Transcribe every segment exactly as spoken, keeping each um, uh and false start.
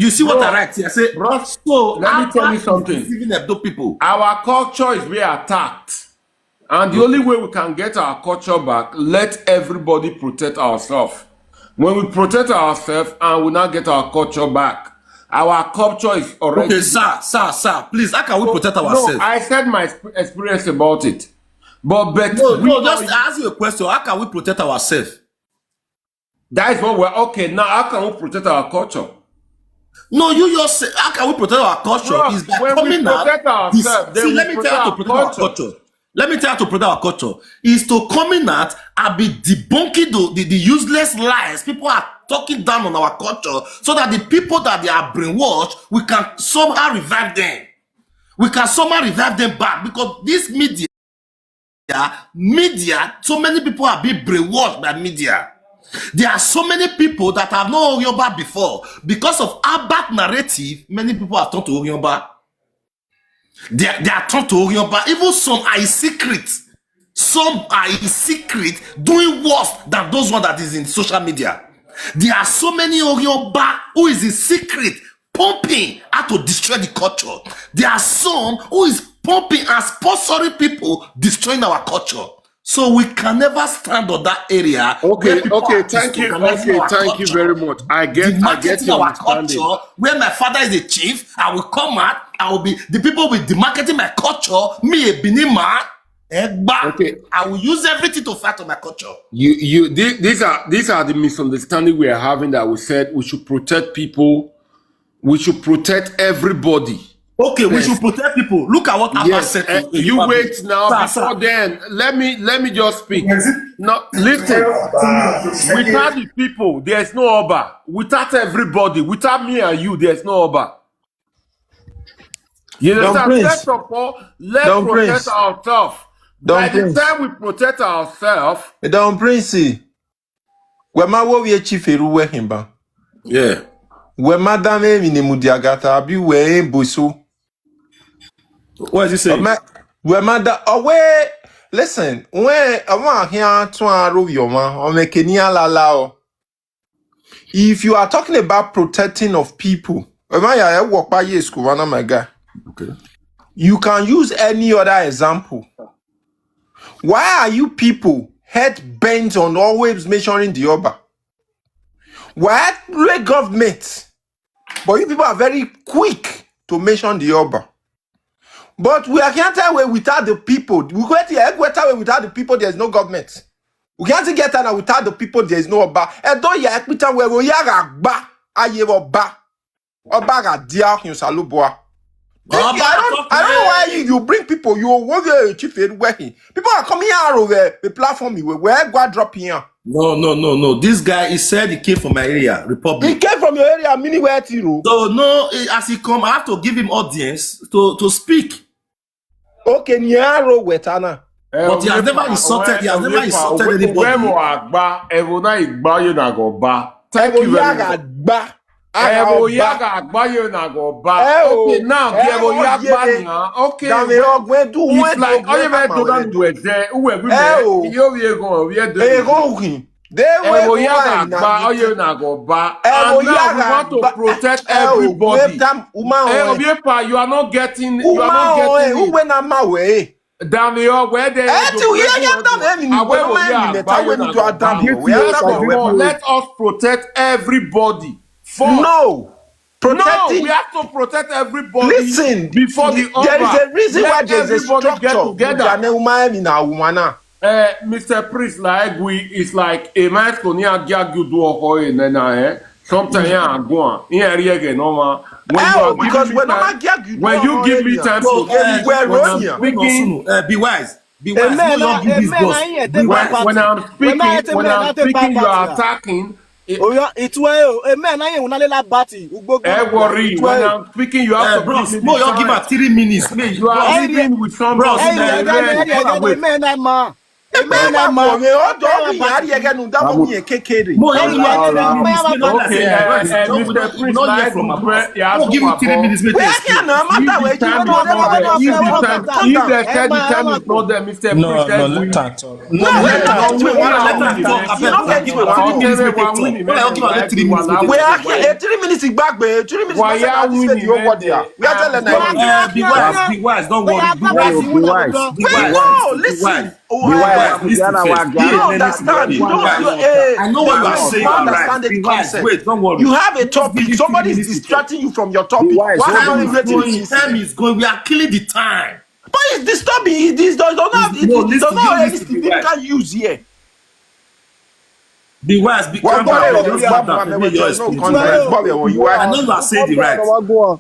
You see what I write here? Say, Bros, so let me tell you Albert is something. Deceiving Edo people. Our culture is being attacked. And the only way we can get our culture back, let everybody protect ourselves. When we protect ourselves and we now get our culture back, our culture is already. Okay, sir, sir, sir, please, how can we protect No, ourselves? I said my exp- experience about it. But but No, we no, know just ask you a question. How can we protect ourselves? That is what we're okay. Now, how can we protect our culture? No, you just say, how can we protect our culture? Bro, Is by when we coming out. protect This- ourselves, then see, we let me tell you how to protect protect our our culture. Let me tell you how to protect our culture. Is to coming out and be debunking the, the, the useless lies people are talking down on our culture, so that the people that they are brainwashed, we can somehow revive them. We can somehow revive them back, because this media, media, so many people have been brainwashed by media. There are so many people that have no Orionba before. Because of Albert narrative, many people have turned to Orionba. They, are- they are turned to Orionba. Even some are in secret. Some are in secret doing worse than those one that is in social media. There are so many Orionba who is in secret pumping how to destroy the culture. There are some who is pumping and sponsoring people destroying our culture. So we can never stand on that area. Okay, where people okay, are thank you, disorganizing okay, our thank you culture, very much. I get, I get demarketing your our understanding. Culture. Where my father is a chief, I will come out. I will be the people will be demarketing my culture. Me, a Benin man, Egba. Okay. I will use everything to fight for my culture. You, you, thi- these are these are the misunderstanding we are having, that we said we should protect people, we should protect everybody. Okay, we Yes. should protect people. Look at what Abba Yes, said. eh, To you Igbo wait people. Now. Sir, Before sir. Then, let me let me just speak. No, listen. Without the people, there's no Oba. Without me and you, there's no Oba. You Don understand? Prince. First of all, let's Don protect Prince. Ourselves. Don By the Prince. Time we protect ourselves, Don Prince, wema wo wie chief eru we himba. Yeah. Wema da me mi ne mudiagata abi we boso. What is he saying? Wema, wema da owe. Listen, when I want here to aro yo ma o me keni alala o. If you are talking about protecting of people, wema ya e work by yes, Kuwana, my guy. Okay. You can use any other example. Why are you people head bent on always mentioning the Oba? Why the government? But you people are very quick to mention the Oba. But we can't tell way without the people. We can't get away without the people. There's no government. We can't get away without the people. There's no Oba. Edo ya ekpita we wo ya ga gba aye Oba. Oba ga dia hin saloboa. Oba I don't, I don't know why you, you bring people. You want to chief wehi. People are coming out of the, the platform. We we go drop here. No, no, no, no. This guy, he said he came from my area, Republic. He came from your area, mini where Tiro. So no, eh, as he come, I have to give him audience to, to speak. Okay, Niaro Wetana. But he has never insulted, he has never insulted anybody. Wemo agba, evo na igba yo na go ba. Thank you very much. Agba. Evo ya ga agba yo na go ba. Okay, now evo ya gba na. Okay. It's like, oh, you may do that with, eh, uwe, we may, you, you go, we are doing. Ego hin. Evo ya ga agba, oh, you na go ba. And now we want to protect everybody. Eh, Obiepa, you are not getting, you are not getting it. Uwe na mawe. Dami o, where they Eh, ti uye ya dami, eh, mi ni Awe wena wo ma ya mi agba yo ni na to go adam ba. yo, we are First of dami. all, let us protect everybody. First. No. No, Protecting. We have to protect everybody. Listen, Before the there is Oba. A reason why Let there's a everybody get structure. Together. Ujane uma emi na umana. Uh, Mister Priest Laegui is like a man koni agiagu do oho e nena, eh. Sometimes ya agwa. Iya riege no ma. When Eh, you are because giving me when I'm time, agiagu do when you oho give e me na. time So, to eh, speak, we're when I'm running. speaking, Uh, be wise. Be wise. Amen. No, you give this Amen. boss. Amen. Be wise. When I'm speaking, Amen. when I'm Amen. speaking, you are Amen. Attacking. Oyo, it's well. Amen. Aye, una lela bati. Ugbo, ugbo. Eh, worry. When I'm speaking, you have Uh, to bros, give me no, the you give time. Her three minutes. Me, You are bros, living with somebody. Bros, Hey, man, hey, man, hey, man, hey, wait. Amen. Amen. Ebe wa mo re odo mi ari ege nu da mo mi ekekere. Mo yẹ wá Okay, uh, uh, Mister Prince, no my hear from good abroad. friend, yeah, No give me three minutes make We I are explain. here now, matter where you don't know never If the calm time, down, calm if down. they said the time is not there, Mister No, Prince, no, let let win. her talk. No, No, let let her her talk. win. Let her Let talk. her Abeg, win. give me three minutes make I talk. When I give her three minutes make I We are talk. here. Three minutes back, babe. Three minutes. Why Master, are this way winning, the whole man? world there. We are telling Uh, be wise, be wise. Don't worry. Be wise. Be wise. Be Wait, wise. no, Be listen. wise. Oh, Be I- wise. You Listen don't to me. understand. You Be don't. wise. You, eh, I know what you are saying. You don't Right. understand the Be wise. concept. Wait, don't worry. You have a Just give topic. me Somebody three is minutes to distracting talk. you from your topic. Wise. What Time happened is with going. this? Time is going. We are killing the time. But it's disturbing. It is does not have. It No, does listen, not have you any listen, be significant wise. Use here. Be wise. Be Well, calm go down. ahead, Just yeah, calm down. man, Let me there's just no explain. context. But you are I know you are saying the right.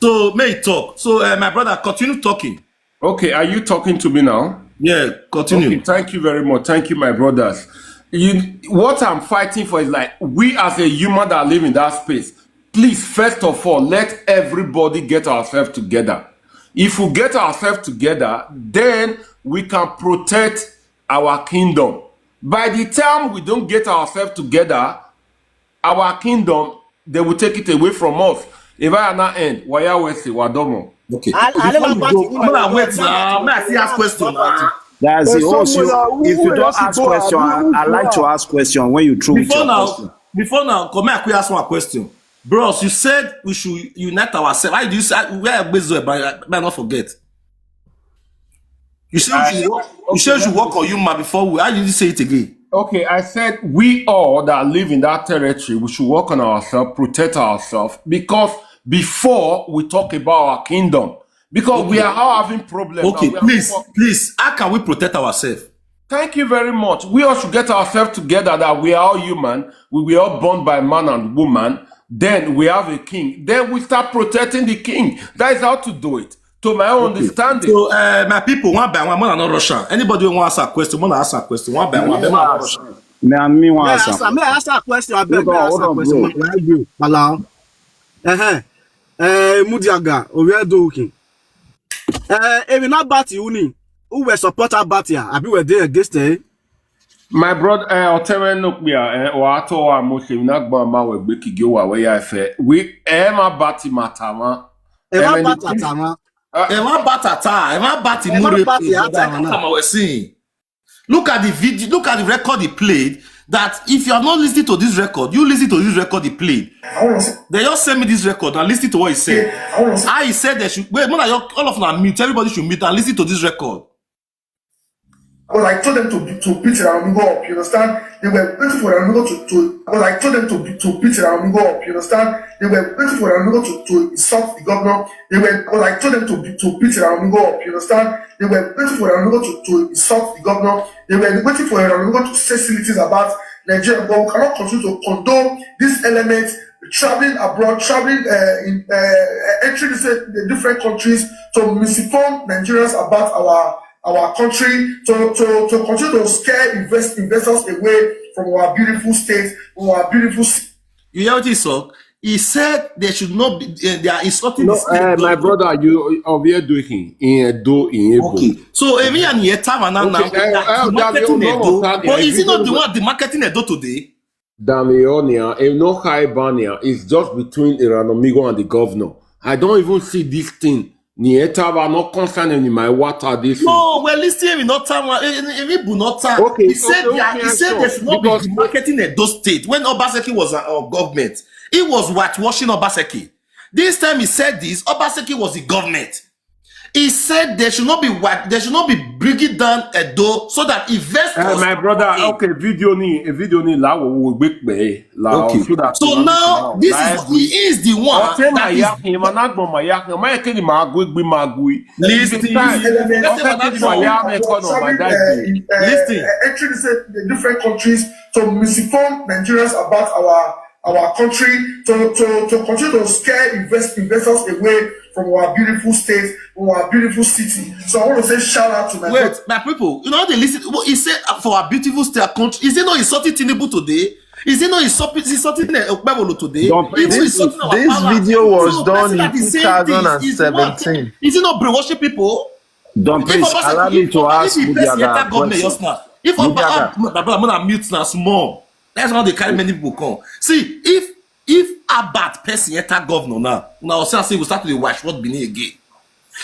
So may you talk. So uh, my brother, continue talking. Okay, are you talking to me now? Yeah, continue. Okay, thank you very much. Thank you, my brothers. You, what I'm fighting for is like we as a human that live in that space. Please, first of all, let everybody get ourselves together. If we get ourselves together, then we can protect our kingdom. By the time we don't get ourselves together, our kingdom, they will take it away from us. If I not end, why are we say Wadomo? Okay. I- I Before never you got go, you. I'm gonna wait now. May I see ask question now. That's it. Once you, if you don't ask question, I, I like to ask question when you through with Before your now, question. Before now, come here, I ask one question. Bros, you said we should unite ourselves. Why do you say where I but I not forget? You said you should work, you said you should work on human before we. How did you say it again? Okay, I said we all that live in that territory, we should work on ourselves, protect ourselves, because before we talk about our kingdom, because we are all having problems. Okay, and we are please, all- please, how can we protect ourselves? Thank you very much. We all should get ourselves together that we are all human. We were all born by man and woman. Then we have a king. Then we start protecting the king. That is how to do it. To my own understanding. So, uh, my people, one by one, one another Russian. Anybody who wants a question, one ask a question, one by one. One another Russian. Me and me May one I answer. answer? May I answer a question? I beg. Hold May I on, answer hold a on, question? bro. Where you? Malau. Uh-huh. Eh, Mudiaga, Oyedo Ukin. Eh, if you not party uni, who will support our party? I be where they against eh? My brother, uh, Otewe Nokbia, uh, or Ato or Moshe, not Bama, we big you are where I fair. We, eh, my batty matama. If I Eh, bat many- at Tama. Ẹ má bá tata, ẹ má bá ti Ẹ má múre bá ti pé Tata brother náà. Tata we're seeing. Look at the video, look at the record he played. That if you have not listened to this record, you listen to this record he played. They just send me this record and listen to what he said. How he said they should wait, more than all of them are mute. Everybody should mute and listen to this record. Because I told them to be, to beat Ranugo up, you understand? They were waiting for Ranugo to, to, because I told them to be, to beat Ranugo up, you understand? They were waiting for Ranugo to, to insult the governor. They were, because I told them to be, to beat Ranugo up, you understand? They were waiting for Ranugo to, to insult the governor. They were waiting for Ranugo to say silly things about Nigeria. But we cannot continue to condone these elements traveling abroad, traveling uh, in uh, entering these, uh, the different countries to misinform Nigerians about our our country, to, to, to continue to scare invest, investors away from our beautiful state, from our beautiful city. You hear what he said? He said they should not be. Uh, they are insulting No, the state. uh, my brother, you of here doing in Edo in Edo. Okay. So Emi and Yetama now, now Okay, uh, uh, demarketing Daniel, Edo. no, Daniel, But is it you not don't the know. One demarketing Edo today? Daniel, if no high banner, it's just between Iranomigo and the governor. I don't even see this thing. Nieta wa not concerning in my water this. No, well, listen, we not time. If we not time. Okay, He so said okay, they are- okay, he said sure. They should not Because be demarketing Edo State when Obaseki was uh, our government. He was whitewashing Obaseki. This time he said this. Obaseki was the government. He said they should not be white. They should not be bringing down Edo so that investors. Uh, my brother, okay, video ni, a video ni la wo wo gbe pe la Okay. so that So now this is he is the one Ote ma that is ya, he ma na gbon ma ya, he ma ke ni ma gwe gbe ma gwe. Listen, Time. listen, Ote ke ni ma ya me ko no ma da gbe. Listen. Entering the different countries to misinform Nigerians about our our country, to, to, to continue to scare invest, investors away from our beautiful state, from our beautiful city. So I want to say shout out to my Wait, my people, you know they listen. What he said uh, for our beautiful state country. Is it not insulting Tinubu today? Is it not insulting, insulting uh, Okpebholo today? Don't- Even This, insulting our this power. video was So, done person in that is saying this is the one- two thousand and seventeen. Is it not brainwashing people? Don Prince, allow me to ask Mudiaga a question. If Mudiaga, my brother, I'm gonna mute now small. That's how they carry many people come. See, if if Albert person enter governor now, now say say we start to dey whitewash Benin again.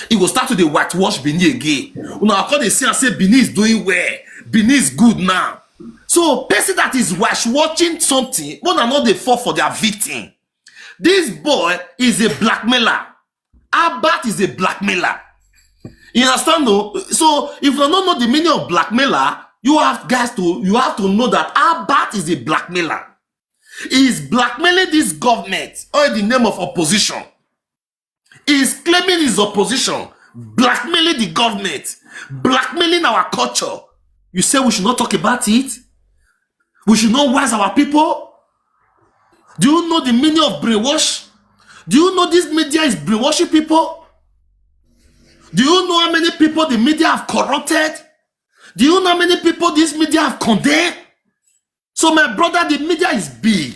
He go start to dey whitewash Benin again. Now I call the say say Benin is doing well. Benin is good now. So person that is whitewashing something, more than not they fall for their victim. This boy is a blackmailer. Albert is a blackmailer. You understand though? So if you don't know the meaning of blackmailer, you have guys to you have to know that Albert is a blackmailer. He's blackmailing this government or in the name of opposition. He's claiming his opposition, blackmailing the government, blackmailing our culture. You say we should not talk about it? We should not wise our people? Do you know the meaning of brainwash? Do you know this media is brainwashing people? Do you know how many people the media have corrupted? Do you know how many people this media have condemned? So my brother, the media is big.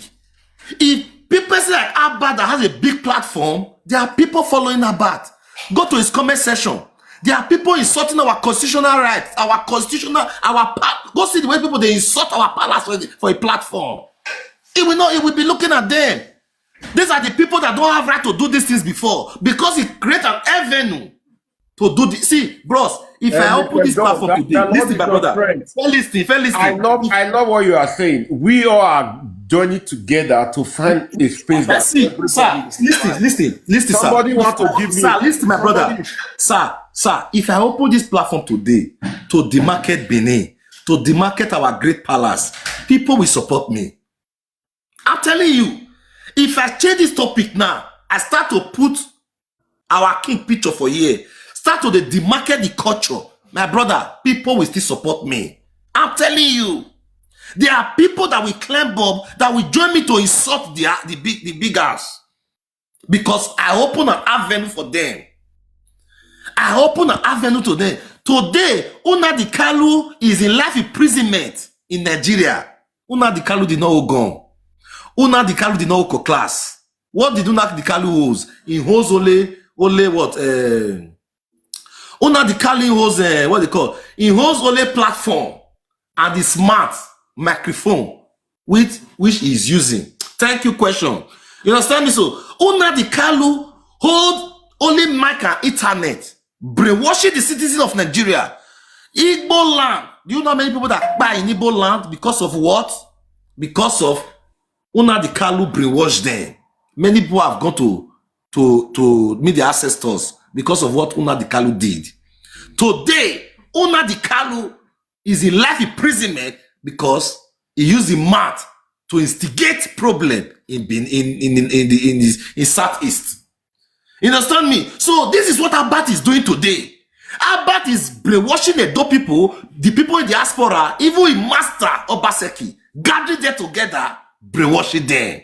If people say like Albert that has a big platform, there are people following Albert. Go to his comment section. There are people insulting our constitutional rights, our constitutional, our pa- go see the way people they insult our palace for, for a platform. It will not. It will be looking at them. These are the people that don't have right to do these things before because it creates an avenue to do this. See, bros, if I open this platform today, listen, my brother. Fair listen, fair listen. I love, I love what you are saying. We all are journey together to find a space that everybody. Sir, listen, listen, listen, sir. Somebody want to give me. Sir, listen, my brother. Sir, sir, if I open this platform today to demarcate Benin, to demarcate our great palace, people will support me. I'm telling you, if I change this topic now, I start to put our king picture for here, start to dey demarcate the culture, my brother, people will still support me. I'm telling you, there are people that will climb up, that will join me to insult the, the big, the big house. Because I open an avenue for them. I open an avenue to them. Today, Nnamdi Kanu is in life imprisonment in Nigeria. Nnamdi Kanu did not hold gun. Nnamdi Kanu did not hold cutlass. What did Nnamdi Kanu hold? He holds only, only what? Uh, Nnamdi Kanu holds, uh, what they call? He holds only platform and the smart microphone with which he is using. Thank you, question. You understand me? So, Nnamdi Kanu hold only mic and internet, brainwashing the citizens of Nigeria. Igbo land. Do you know how many people that buy in Igbo land because of what? Because of Nnamdi Kanu brainwashed them. Many people have gone to to to meet their ancestors because of what Nnamdi Kanu did. Today, Nnamdi Kanu is in life imprisonment because he used the mouth to instigate problem in Benin, in in in, in, the, in southeast. You understand me? So this is what Albert is doing today. Albert is brainwashing Edo people, the people in diaspora, even his master Obaseki, gathering them together, brainwashing them.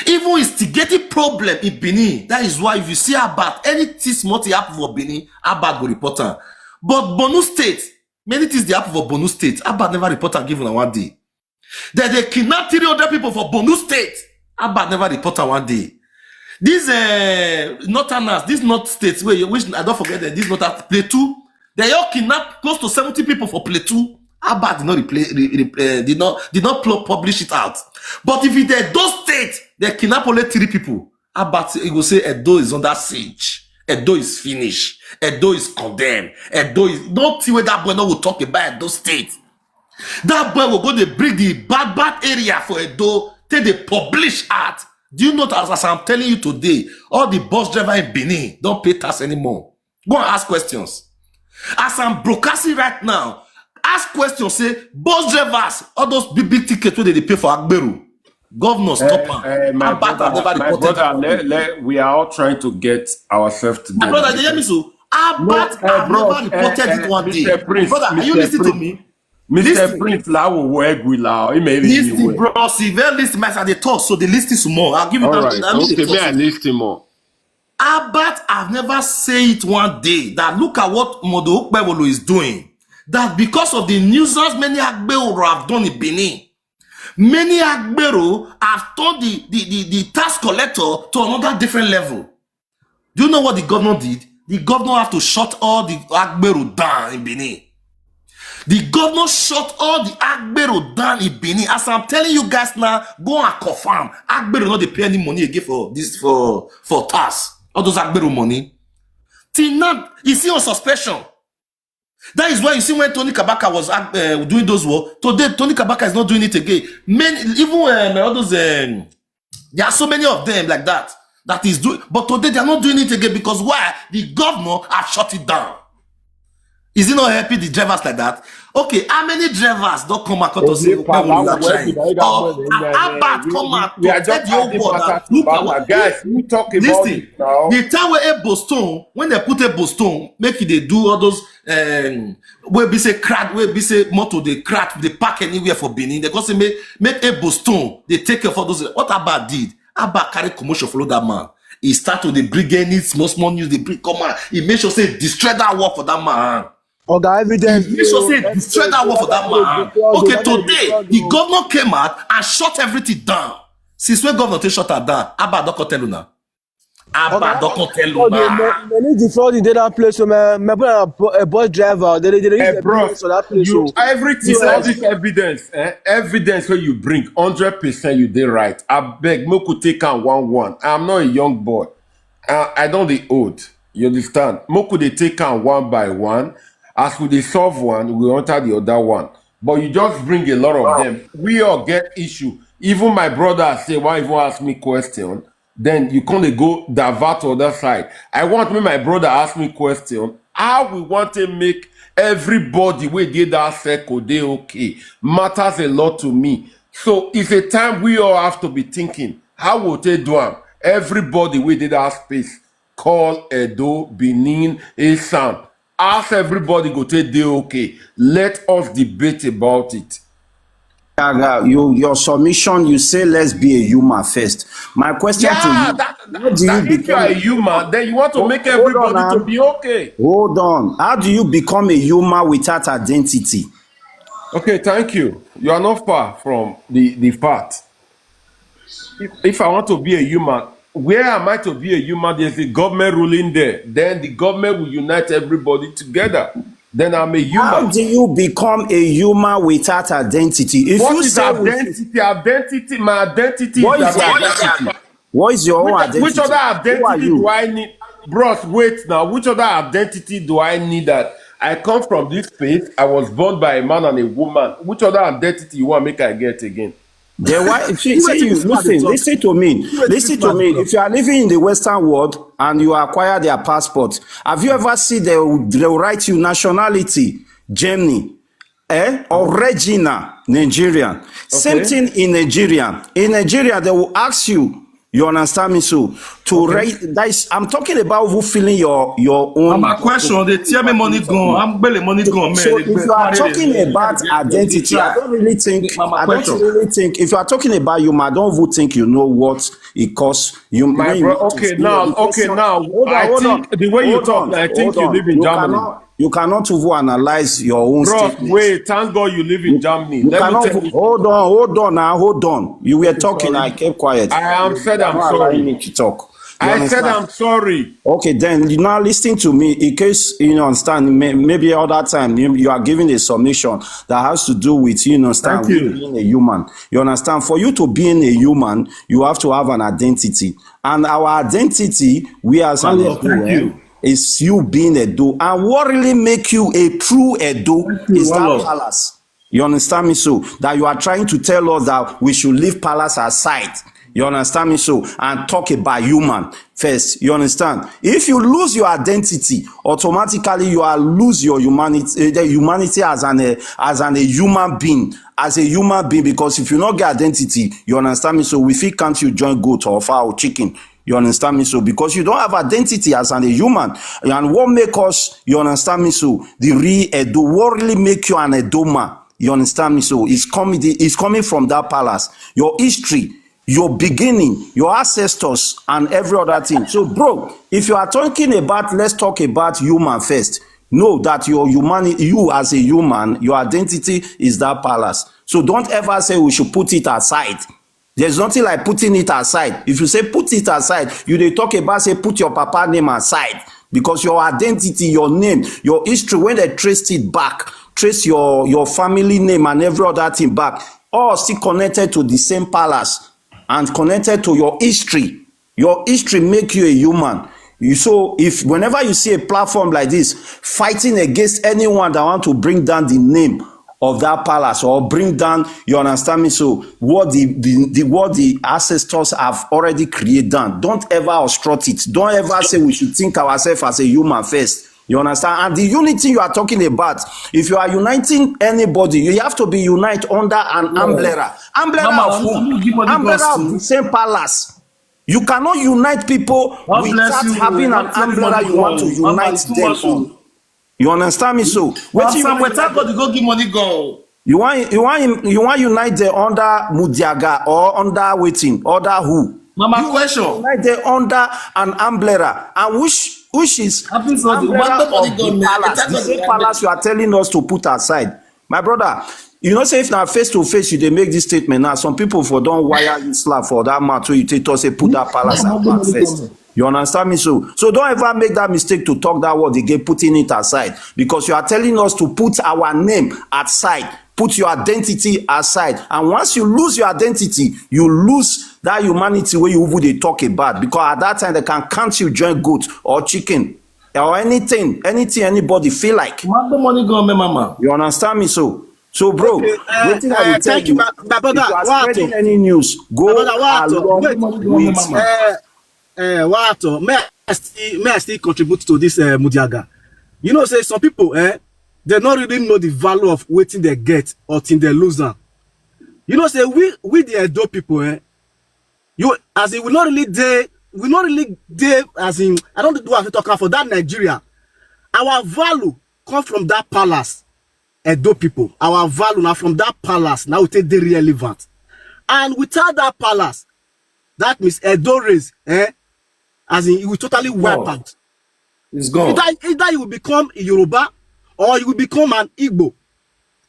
Even instigating problem in Benin. That is why if you see Albert, anything small thing happen for Benin, Albert go report am. But Borno State, many things dey happen for Borno State. Albert never report am give una one day. Dem dey kidnap three hundred people for Borno State. Albert never report am one day. These uh, northerners, these north states, wey which I don forget them, these northern Plateau, they all kidnap close to seventy people for Plateau. Albert did not replay, re, re, uh, did not did not pl- publish it out. But if it Edo State, they kidnap only three people. Albert, he go say Edo is under siege. Edo is finished. Edo is condemned. Edo is nothing wey that boy no go talk about Edo State. That boy will go dey bring the bad bad area for Edo, take dey publish out. Do you know that as I'm telling you today, all the bus driver in Benin don't pay tax anymore? Go and ask questions. As I'm broadcasting right now, ask questions. Say bus drivers, all those big big tickets wey dem dey pay for Agbero, governor stop am. Albert have never reported. Let, let, we are all trying to get ourselves together. My brother, you hear me? So Albert have never reported it one day. Brother, are you listening to me? Mister Prince, la wo wo egwi la. Listen, bro. See, very listen, as I dey talk, so they listen some more. I'll give you that. Okay, may I listen more? Albert, I've never say it one day that look at what Modo Okpebholo is doing. That because of the nuisance many Agbero have done in Benin, many Agbero have turned the, the, the, the tax collector to another different level. Do you know what the governor did? The governor have to shut all the agbero down in Benin. The governor shut all the agbero down in Benin. As I'm telling you guys now, go and confirm. Agbero not dey pay any money again for this, for for tax. All those agbero money. Till now, you see on suspension. That is why you see when Tony Kabaka was uh, doing those work. Today, Tony Kabaka is not doing it again. Many, even um, all those, um, there are so many of them like that that is doing. But today they are not doing it again because why? The governor have shut it down. Is it not helping the drivers like that? Okay, how many drivers don't come out to say, "Where will you try?" Or Albert come out to tell the whole world that, "Look at what." Guys, we talk about it now. The time where a Boston, when they put a Boston, make it they do all those um, where be say crowd, where be say motor, they crowd, they park anywhere for Benin. They go say make make a Boston, they take care of all those. What Albert did? Albert carry commotion, follow that man. He start to dey bring any small small news, they bring come out. He make sure say destroy that work for that man. Oga, evidence. He make sure say destroy that work for that man. Okay, today the governor came out and shut everything down. Since when governor take shut am down, Albert don come tell una. Albert don come tell una. Many defrauding dey that place. So my my brother, a bus driver, they they use the place for that place. Everything, all this evidence, eh, evidence when you bring, hundred percent you dey right. I beg, make we take am one one. I'm not a young boy. I, I don't dey old. You understand? Make we dey take am one by one. As we dey solve one, we enter the other one. But you just bring a lot of them. We all get issue. Even my brother say, "Why even ask me question?" Then you come dey go divert to other side. I want me my brother ask me question. How we want to make everybody wey dey that circle dey okay matters a lot to me. So it's a time we all have to be thinking how we take do am. Everybody wey dey that space, call Edo, Benin, Esan. Ask everybody go take dey okay. Let us debate about it. Gaga, you your submission, you say let's be a human first. My question to Yeah, you, that, how do you that if you are a become human, then you want to make Hold on everybody now. to be okay. Hold on. How do you become a human without identity? Okay, thank you. You are not far from the, the fact. If, if I want to be a human, where am I to be a human? There's the government ruling there. Then the government will unite everybody together. Then I'm a How human. Do you become a human without identity? If What you is say we should- identity? Identity, my identity What is is your about identity? What is your own Which, identity? Which other Who are identity you? Do I need? Bros, wait now. Which other identity do I need that I come from this space? I was born by a man and a woman. Which other identity you want make I get again? Then why? See, see you, listen, listen to me. Listen to me. If you are living in the Western world and you acquire their passport, have you ever seen they will, they will write you nationality, Germany, eh, or Regina, Nigerian? Same thing in Nigeria. In Nigeria, they will ask you. You understand me? So to write, that is, I'm talking about who feeling your your own. My question, they tell me money gone. I'm barely money gone, man. So if you are talking about identity, I don't really think. I don't really think if you are talking about human, I don't even think you know what it costs. You My bro, okay now, okay now. I think the way you talk, I think you live in Germany. You cannot even analyze your own Bro, statement. Wait, thank God you live in Germany. You cannot hold on, hold on now, hold on. You were talking, I kept quiet. I am said I'm sorry. Me to talk. I said I'm sorry. Okay, then you now listen to me. In case you understand, maybe other time you, you are giving a submission that has to do with you understand you. Being a human. You understand? For you to being a human, you have to have an identity, and our identity, we as an Edo, eh, is you being Edo. And what really make you a true Edo is that palace. You understand me? So that you are trying to tell us that we should leave palace aside. You understand me? So and talk about human first. You understand? If you lose your identity, automatically you are lose your humanity, eh, the humanity as an eh, as an a human being, as a human being. Because if you not get identity, you understand me? So we fit count you join goat or fowl, chicken. You understand me? So because you don't have identity as an a human, and what make us, you understand me? So the real Edo, what really make you an Edo man? You understand me? So it's coming, it's coming from that palace. Your history, your beginning, your ancestors, and every other thing. So, bro, if you are talking about, let's talk about human first. Know that your humanity, you as a human, your identity is that palace. So don't ever say we should put it aside. There's nothing like putting it aside. If you say put it aside, you dey talk about say put your papa name aside. because your identity, your name, your history, when they traced it back, trace your your family name and every other thing back, all still connected to the same palace and connected to your history. Your history make you a human. You, so if whenever you see a platform like this fighting against anyone that want to bring down the name of that palace or bring down, you understand me? So what the, the, the what the ancestors have already created done, don't ever obstruct it. Don't ever say we should think ourselves as a human first. You understand? And the unity you are talking about, if you are uniting anybody, you have to be unite under an umbrella. Umbrella of who? Umbrella of the same palace. You cannot unite people without having an umbrella you want to unite them on. You understand me? So, wetin you wan, thank God you go give money go. You want, you want, you want unite them under Mudiaga or under wetin? Under who? Mama, you question. Unite them under an umbrella, and which, which is umbrella of the palace, the same palace you are telling us to put aside. My brother, you know say if na face to face you dey make this statement now, some people for don wire you slap for that mouth wey you take talk say put that palace apart first. You understand me? So, so don't ever make that mistake to talk that word again, putting it aside, because you are telling us to put our name aside, put your identity aside. And once you lose your identity, you lose that humanity where you would talk about, because at that time they can count you join goat or chicken or anything, anything anybody feel like. Mama, money go, me mama. You understand me? So, so bro, okay, uh, wetin I uh, thank you, my, my brother. If you are spreading any news, go along with. Uh, uh, what? May I still, may I still contribute to this, uh, Mudiaga? You know, say some people, eh, they don't really know the value of waiting they get or till they lose them. You know, say we, we the Edo people, eh, you, as in, we not really dey, we not really dey, as in, I don't do what to talk for that Nigeria. Our value come from that palace, Edo people. Our value now from that palace now we take the relevant. And without that palace, that means Edo race, eh, as in, it will totally wipe out. It's gone. Either, either you will become a Yoruba or you will become an Igbo.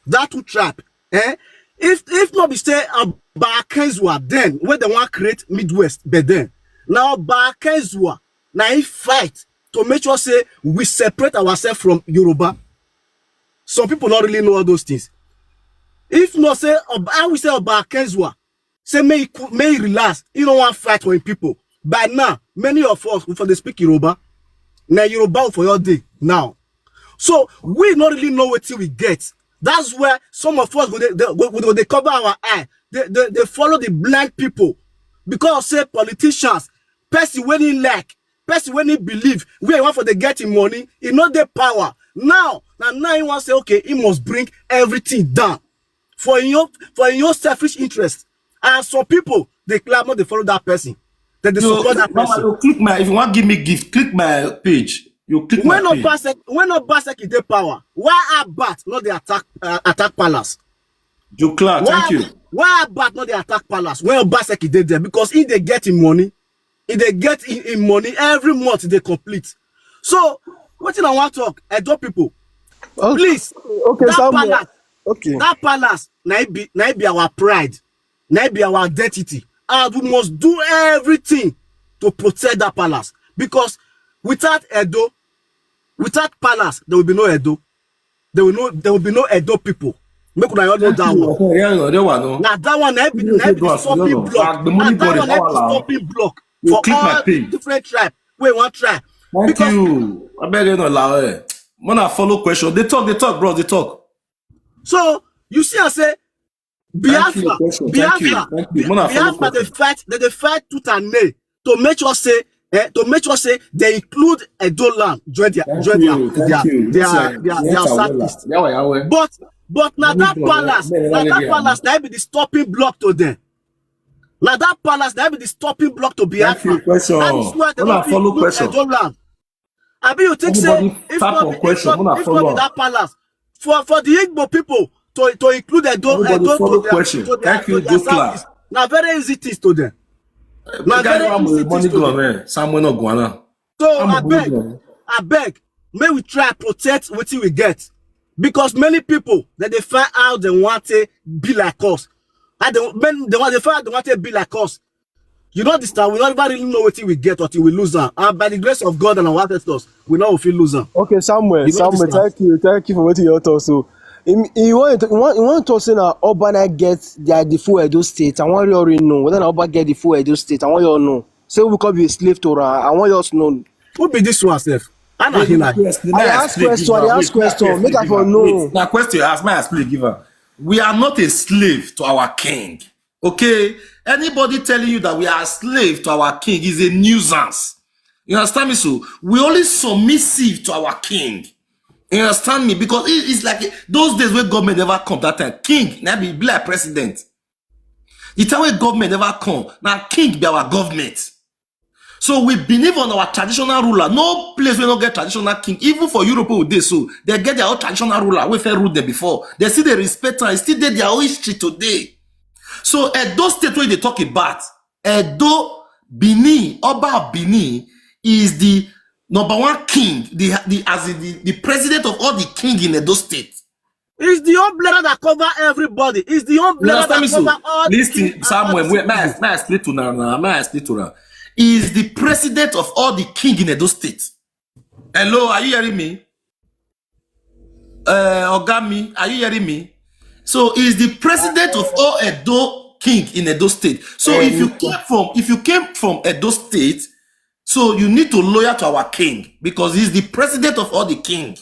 That will trap. Eh? If, if not be say Oba Akenzua then, when they want create Midwest, but then now Oba Akenzua now he fight to make sure say we separate ourselves from Yoruba. Some people not really know all those things. If not say Oba, I will say Oba Akenzua say may he, may he relax. He don't want fight for him people. By now, many of us we for the speak Yoruba. Now Yoruba for your day now. So we not really know what we get. That's where some of us go they, they, go, go they cover our eye. They, they, they follow the blind people because say politicians, person when he like, person when he believe, where he want for the getting money, he know the power. Now, now, now he want say okay, he must bring everything down for your, for your selfish interest. And some people they claim not they follow that person, that they support that person. You click my, if you want give me gift, click my page. You click when my page. When Obaseki dey power, why Abat not the attack, uh, attack palace? Joe Clark, thank you. Why Abat not the attack palace when Obaseki dey there? Because if they get him money, if they get him, him money every month they complete. So what thing I want talk, Edo people, please, okay, that palace, okay, that palace, na it be, na it be our pride, na it be our identity, and we must do everything to protect that palace, because without Edo, without palace, there will be no Edo. There will no, there will be no Edo people. Make una all know that one. Now that one na be, na be the stopping block. Now that one na be the stopping block for all different tribe. Wait, one tribe. Thank you. I beg you no allow it. When I follow question, they talk, they talk, bro, they talk. So you see, I say Biafra, Biafra, Biafra, they fight, they, they fight tooth and nail to make sure say, eh, to make sure say they include Edo land join their, join their, their, their, their, their Southeast. But, but now that palace, now that palace, that be the stopping block to them. Now that palace, that be the stopping block to Biafra. That is why they don't include Edo land. Abi you think say if not be, if not be, if not be that palace for, for the Igbo people to, to include Edo, Edo to their, to their, to their Southeast, na very easy things to them. Na very easy things to them. So I beg, I beg, may we try protect wetin we get, because many people that they find out they want to be like us, and they, men, they want, they find out they want to be like us. You don't understand? We don't even really know what we get or we lose am. And by the grace of God and our ancestors, we know we feel lose am. Okay, Samuel, You don't Samuel, understand? Thank you, thank you for what you taught us. So, in, in one, one, in one talk say na Oba na get the, the full Edo State. I want you all know whether na Oba get the full Edo State. I want you all know. Say we could be a slave to her. I want you all know. Who be this one, sef? Anna Hina. Yes, I ask question, I ask question. Make I for know. Now, question you ask, my explain give her. We are not a slave to our king. Okay? Anybody telling you that we are a slave to our king is a nuisance. You understand me? So we only submissive to our king. You understand me? Because it- it's like those days when government never come that time. King, now be, be like president. The time when government never come, now king be our government. So we believe on our traditional ruler. No place we don't get traditional king. Even for Europe, we dey so they get their own traditional ruler. We fair rule them before. They see the respect and still dey their own history today. So Edo State, when they talk about Edo, Benin, Oba of Benin is the number one king, the, the as in the, the president of all the king in Edo State. It's the umbrella that cover everybody. It's the You umbrella understand me? that So cover all the listen, king and all Samuel. the Wait, may I, citizens. May I explain to now? Now, may I explain to now? Is the president of all the king in Edo State. Hello, are you hearing me? Uh, Ogami, are you hearing me? So he is the president of all Edo king in Edo State. So if you came from if you came from Edo State, so you need to loyal to our king because he's the president of all the king.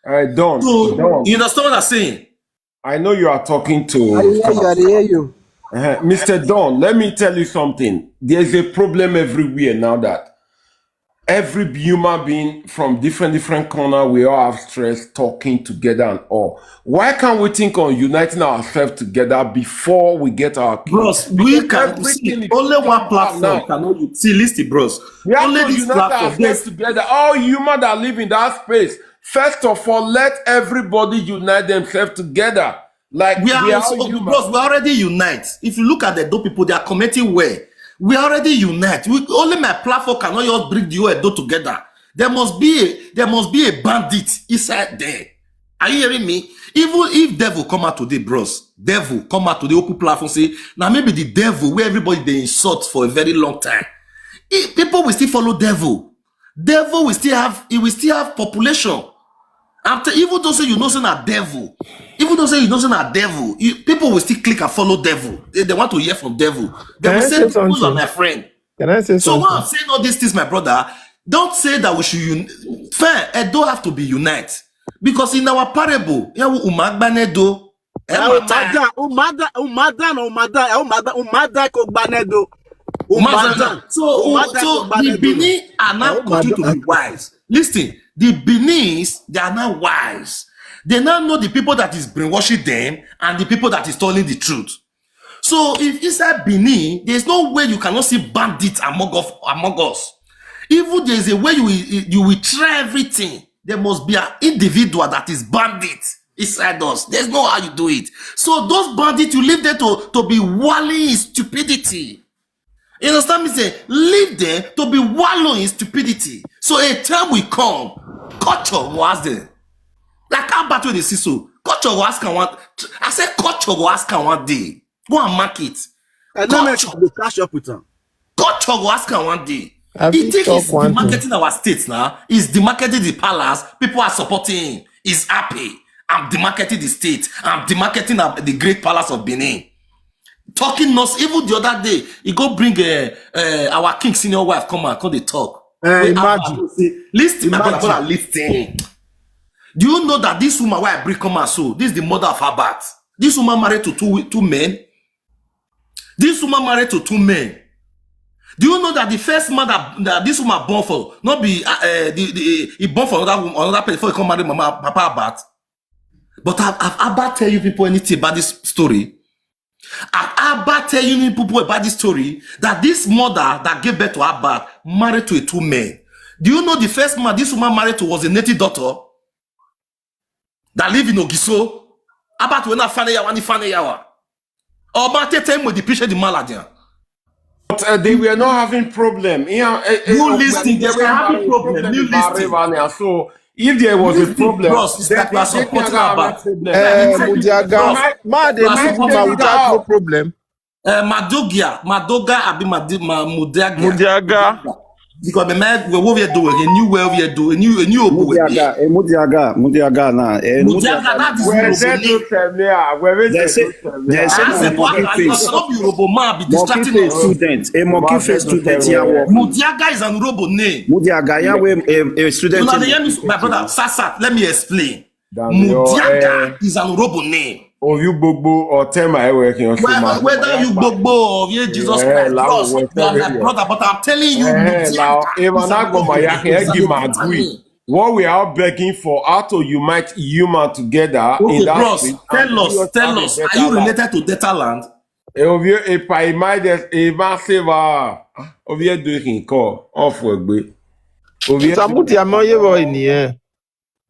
Uh, Don, So Don, you understand what I'm saying? I know you are talking to I hear you, I dey hear you. Uh, Mister Don, let me tell you something. There's a problem everywhere now that every human being from different different corner, we all have stress talking together and all. Why can't we think on uniting ourselves together before we get our king? Bros, we Because can everything see is only one now. Platform cannot you see listen, bros. We have Only to this unite platform. ourselves There's together. All human that live in that space, first of all, let everybody unite themselves together. Like We are we are also, all human. Bros, we already unite. If you look at the Edo people, they are committing well. We already unite. We, only my platform cannot just bring the whole Edo together. There must be a there must be a bandit inside there. Are you hearing me? Even if devil come out today, bros, devil come out today, open platform say now maybe the devil where everybody they insult for a very long time. If people will still follow devil. Devil will still have it will still have population. After even though say you know say na devil, even though say you know say na devil, you, people will still click and follow devil. They, they want to hear from devil. They Can will I say, say "Who's are something? My friend?" Can I say So when something? I'm saying all these things, my brother, don't say that we should. Un- Fair, Edo have to be unite because in our parable, yeah, we umagbanedo. Eh, Umada, Umada, Umada, na Umada, eh, Umada, Umada ko gbanedo. Umada. So, Umada so ko the gbanedo. Benin are now Umada. Continue to be wise. Listen, the Benin, they are now wise. They now know the people that is brainwashing them and the people that is telling the truth. So if inside Benin, there's no way you cannot see bandits among us. Among us. Even there's a way you will, you will try everything. There must be an individual that is bandit inside us. There's no how you do it. So those bandits, you leave them to, to be walling in stupidity. You understand me? Say, leave them to be wallow in stupidity. So a time will come, culture will ask them. Like how bad wey dey see so, culture go ask am one. I say culture go ask am one day. Go and mark it. And no make Culture, you go catch up with am. Culture go ask am one day. I He fit think talk he's one thing. Demarketing our states now. He's demarketing the palace. People are supporting him. He's happy. I'm demarketing the state. I'm demarketing the, the great palace of Benin. Talking nonsense. Even the other day, he go bring uh, uh, our king senior wife come and come dey talk. Eh, Wey imagine. Albert say, listen, my brother, Imagine. Listen. Do you know that this woman where I bring come out so, this is the mother of Albert. This woman married to two two men. This woman married to two men. Do you know that the first man that, that this woman born for, not be uh, uh, the, the, he born for another woman, another person before he come marry Mama Papa Albert? But have, have Albert tell you people anything about this story? Have Albert tell you people about this story that this mother that gave birth to Albert married to a two men? Do you know the first man this woman married to was a native doctor that live in Ogiso? Albert wena fane yawa ni fane yawa. Oba tete mo di picture di maladian. But uh, they were not having problem. Yeah, uh, uh, You uh, listen, they they were are having having problem. problem You in Bahrain, listen. Bahrain. So if there was a Listen, problem, bros, it's then like we are they, they supporting cannot have Albert. a problem. Eh, Listen, Mudiaga, bros, ma dey we are marry supporting woman without no Albert. Problem. Uh, Madogia, Madoga, abi Madi- Ma- Mudiaga. Mudiaga. Because the man we over do a new way over do a new a new obu we be. Mudiaga, eh, Mudiaga, Mudiaga na. Eh, Mudiaga, that is Where Urhobo they name. do tell me ah, where we They say say- do tell me they ah. say- That's a Monkey why you face. cannot be Urhobo man be Monkey distracting face us. student, a monkey Monkey face student face. here work. Mudiaga is an Urhobo name. Mudiaga, yeah, we a, a student. You know, in- they hear me, my brother, Sasat, let me explain. Damn, yo, Mudiaga eh, is an Urhobo name. Ovi Gbogbo or Tema Ewe Kiyan Whether, Soma. whether you Gbogbo or you Jesus Eh, Christ, la- bros, we- you are my we- brother, but I'm telling you, Eh, Mudiaga now, is an Emana Urhobo Goma name. Yake It's an Egi Urhobo Magui. name. What we are all begging for, how to unite human together in Okay, that bros, space, tell and us, we tell have a us, are better you life. Related to Data Land? Eh, Ovi, if I might just, if I say, ah, Ovi do he call off we. Ovi. Samuti amoye boy ni eh.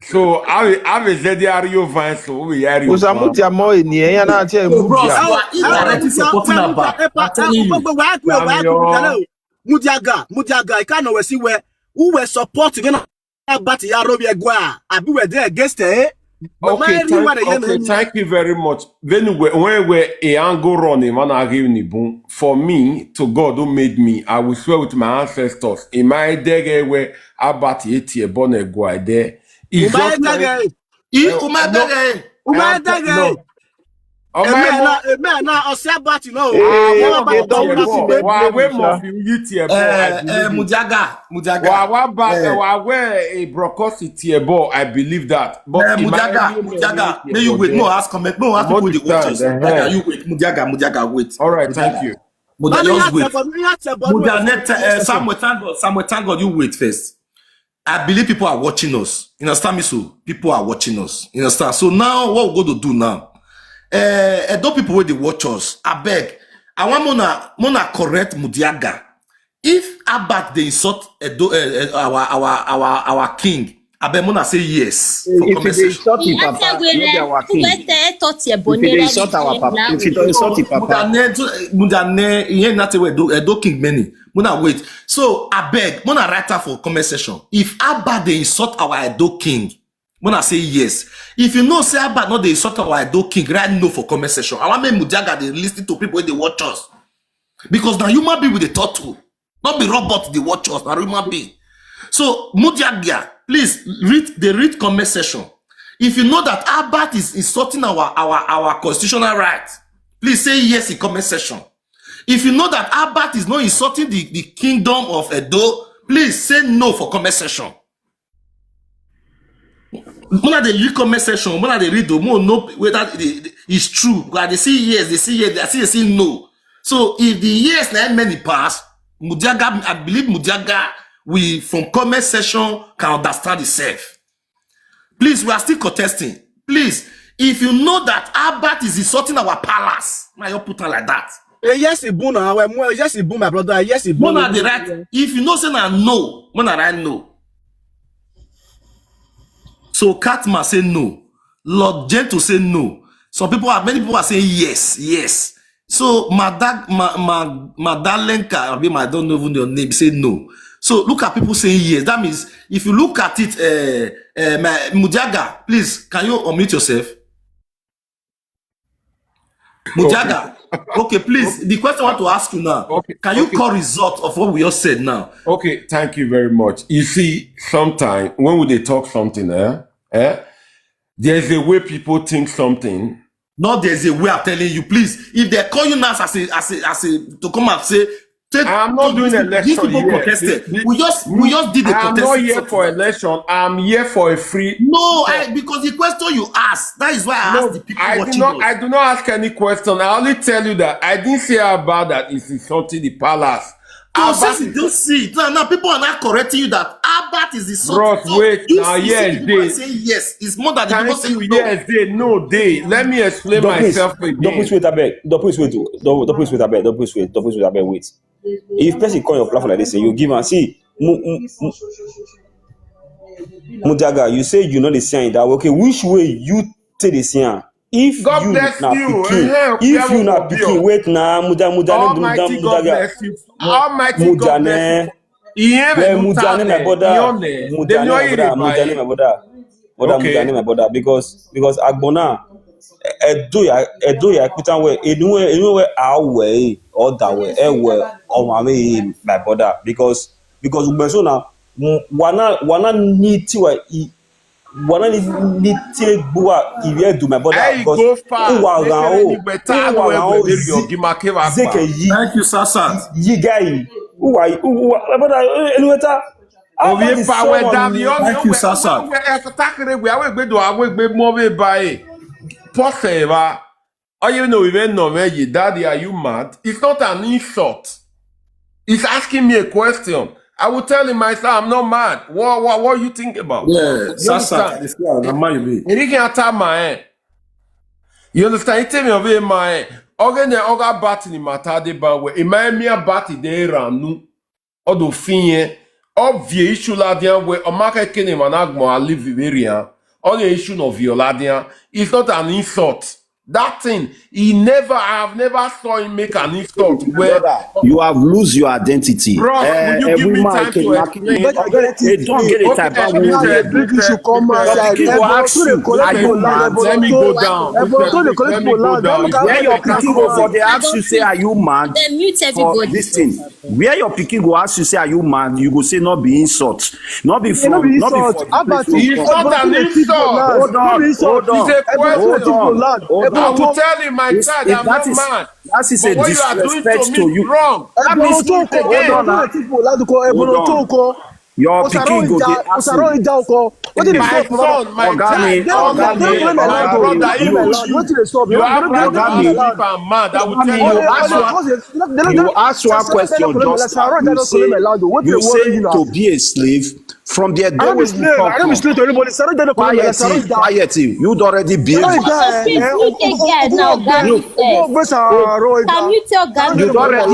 So, I will, I will say the Ario Vine, so we are you. Samuti amoye ni eh. Yana che So, bros, Mudia. you are indirectly supporting Abba. I'm telling you. Damn, yo. Mudiaga, Mudiaga, I can't know where see where who were supporting when about Yarobi Egwa. I be were there against eh. But my Okay, everyone thank, again, okay, thank you very much. Then we- when we a angle run in one agreement boom, for me to God who made me, I will swear with my ancestors. In my day where about eighty a born a guy there. It's just like- He Eh, Umabere. no, Umabere. no. Oh, Amen. my Now, amen. Now, I'll say about you know. Ah, Eh, wa- okay, don't wa- listen wa- to wa- them, we sir. must unity a ball, Eh, I eh, believe it. Mudiaga, Mudiaga. Wa- wa- ba- Eh. wa- we a brokos it a ball, I believe that. But Eh, in my Mudiaga, view, Mudiaga, it may you was wait. there. No, ask comment. No, ask What people the is that? watchers. Eh, Mudiaga, eh. You wait. Mudiaga, Mudiaga, wait. All right, Mudiaga. Thank you. Mudiaga, just wait. Mudiaga, Mudiaga, net, uh, Samuel, thank God. Samuel, thank God. You wait first. I believe people are watching us. You understand me? So people are watching us. You understand? So now what we're going to do now? Uh, Edo people where they watch us, I beg. I want Mona, Mona correct Mudiaga. If Abat they insult Edo, uh, uh, our our our our king, I beg Mona say yes. For If comment they section. Insult the papa, not our king. If they insult our papa, if they insult the papa, Mudane, Mudane, he ain't nothing we do. Edo king many. Mona wait. So I beg, Mona write her for comment section. If Abat they insult our Edo king, Mona say yes. If you know say Abat not they insult our Edo king, write no for comment section. I want me Mudiaga they listen to people when they watch us. Because now human being with a thought too. Not be robot they watch us, now human being. So Mudiaga, please read the read comment section. If you know that Abat is insulting our our our constitutional rights, please say yes in comment section. If you know that Abat is not insulting the, the kingdom of Edo, please say no for comment section. When they read comment section, when they read the more no whether it- it's true. Because they see yes, they see yes, they see, they see no. So if the yes na many pass, Mudiaga, I believe Mudiaga we from comment section can understand itself. Please, we are still contesting. Please, if you know that Albert is insulting our palace, now you put on like that. Eh, yes, it boom. Now, well, yes, it boom, my brother. Yes, it boom. Mona the right. If you know say na no, Mona right no. So Katma say no. Lord Gentle say no. Some people are many people are saying yes, yes. So Madag Ma, Ma, Madalenka, I mean, I don't know even your name, say no. So look at people saying yes. That means if you look at it, uh, uh, my, Mudiaga, please, can you unmute yourself? Mudiaga, okay, please. The question I want to ask you now: Okay, Can you okay. Call result of what we all said now? Okay, thank you very much. You see, sometimes when we they talk something, eh, eh, there's a way people think something. No, there's a way I'm telling you. Please, if they call you now as a as a as a to come and say, take, I'm not take doing these election people here. contested. This- We just we just did a I'm contested. not here for Something. Election. I'm here for a free. No, I because the question you asked, that is why I No, asked the people I did watching not. us. I do not ask any question. I only tell you that I didn't say about that it's insulting the palace. So About since you don't see it now, now people are not correcting you that Albert is the sort. Bros, So wait, you now, see yes, people are they- saying yes. It's more than the people Thank saying you. No. Yes, they know they. Let me explain Don't please, myself again. don't please wait, I beg. Don't please wait. Don't, don't please wait, I beg. Don't please wait. Don't please wait, I beg. Wait. If person call your platform like this, you give and see. Mu, mu, mu, Mudiaga, you say you know the sign that okay. Which way you take the sign? If God you bless na you. Pikin, Eh, if eh, you na Obi Pikin, o. wait na Muda Muda Almighty God Mudiaga. bless you. Almighty God bless Mudane, you. Iye well, me Mudane, my brother. Mudane, my brother. Mudane, my brother. Brother, Okay. Mudane, my brother. Because because Agbona, Edo ya, Edo ya, put am well. Anywhere, anywhere I wear, or that way, I wear, or my way, my brother, because, because we so now, wana, wana need to, wana need, need to go out, if you do, my brother, Hey, because go far. who are Make around, any better, who go are and around, wear your Gimake Vagba. Zeke yi, Thank you, Sasat. yi guy, who are, who, who are, my brother, anyway, ta, Ovi pa we da mi o. Thank you, Sasat. We e takere we awe gbe do awe gbe mo be ba e. Pose ba. Oh, you know, even no, man, you, "Daddy, are you mad?" It's not an insult. He's asking me a question. I will tell him myself, "I'm not mad. What, what, what you think about?" Yeah, You Sasat. understand? This one, na my way. He can attack my hand. You understand? He tell me of him my hand. Okay, then Oga bat ni mata de ban we. Imagine me a bat de ranu. Odo fin. Obvious issue la dia we. O ma ke kene managmo a live very. All the issue of your la dia. It's not an insult. That thing, he never, I have never saw him make an insult. Where Brother, you have lose your identity. Bro, Eh, will you give every me man time can to mark explain? Don't get it. Don't get it. Okay, Time back Peter, when you Peter, do this, you come Peter, outside. Peter, Everyone go ask you, Peter, are you mad? Let me go down. Everyone go dey collect people land. Where your pikin go for dey ask you say, "Are you mad?" Then mute For everybody. This thing, where your pikin go ask you say, "Are you mad?" You go say, "No be insult, no be No from, be no be insult. for How about this It's one." not an insult. Hold on, hold on, It's a hold question. on, hold I will on. Tell him my It's- side, it- I'm that not is mad. That is a But what you are doing disrespect to to me you. Wrong. That means, hold on, Hold on. hold on. Your pikin go dey ask you. Osaro ija oko. Wetin dey My sup, baba? son, my Oga mi, child, Oga mi, my Oga mi, brother, you, you, Wetin dey sup? you have Oga mi, if I'm mad, I will tell you you. ask one, you ask one question just now. You say, you say to be a slave from the day when you come from. Quiet, quiet. You already behave. Now, You already,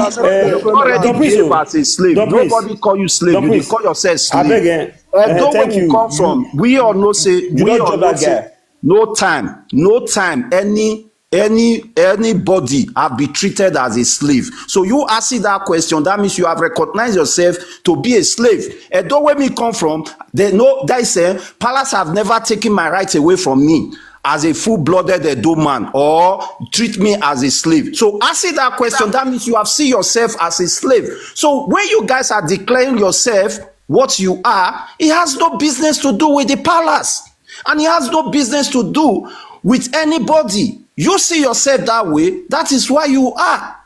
you already behave as a slave. Nobody call you slave. You dey call yourself slave. Edo, where you come from, we all know say, we all know say, no time, no time, any, any, anybody have been treated as a slave. So you asking that question, that means you have recognized yourself to be a slave. Edo, where me come from, they know that is, eh, palace have never taken my rights away from me as a full-blooded Edo man or treat me as a slave. So asking that question, that means you have seen yourself as a slave. So when you guys are declaring yourself what you are, it has no business to do with the palace, and it has no business to do with anybody. You see yourself that way, that is why you are.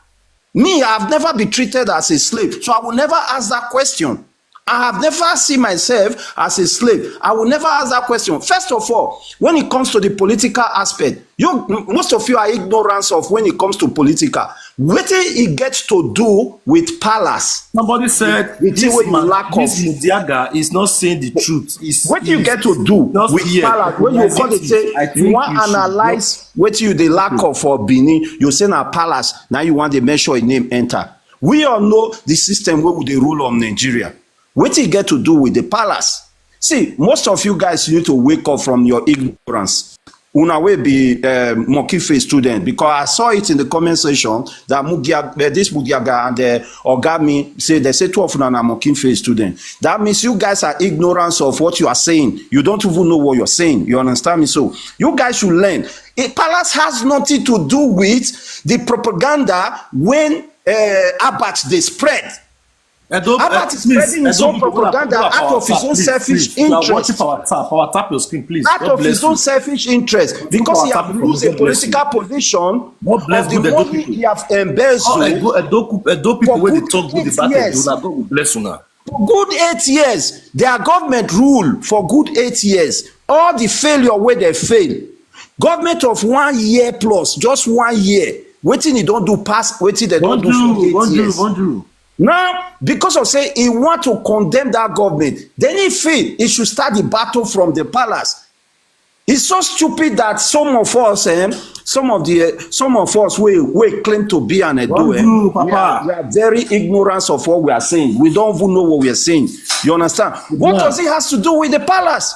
Me, I've never been treated as a slave, so I will never ask that question. I have never seen myself as a slave. I will never ask that question. First of all, when it comes to the political aspect, you, most of you are ignorance of when it comes to political. Wetin e get to do with palace? Somebody said The thing this wey you man, lack this of. Mudiaga is not saying the truth. Is Wetin you get to do with palace? When you come dey say you wan analyze wetin you dey lack of for Benin, you say na palace, now you want to make sure your name enter. We all know the system wey we dey rule on Nigeria. Wetin e get to do with the palace? See, most of you guys need to wake up from your ignorance. Una wey be uh, monkey face student, because I saw it in the comment section that Mugia, uh, this Mugiaga and uh, Ogami say they say two of una na monkey face student. That means you guys are ignorance of what you are saying. You don't even know what you're saying. You understand me? So you guys should learn. A palace has nothing to do with the propaganda when uh, Abat dey spread. Abat is spreading his own propaganda out of his own selfish interest. Out of his own selfish interest, because he have lose a political position of the money he have embezzled for good eight years. For good eight years, their government rule for good eight years. All the failure wey they fail, government of one year plus, just one year, wetin e don do pass wetin they don do for eight years. Now, because of say he want to condemn that government, then he feel he should start the battle from the palace. It's so stupid that some of us, eh, some of the, eh, some of us we we claim to be an Edo, eh, we, are, we are very ignorant of what we are saying. We don't even know what we are saying. You understand? What does it has to do with the palace?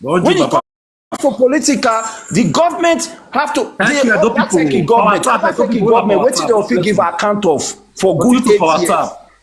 When it comes to political, the government have to. Government, government, wetin they fit give account of for good eight years?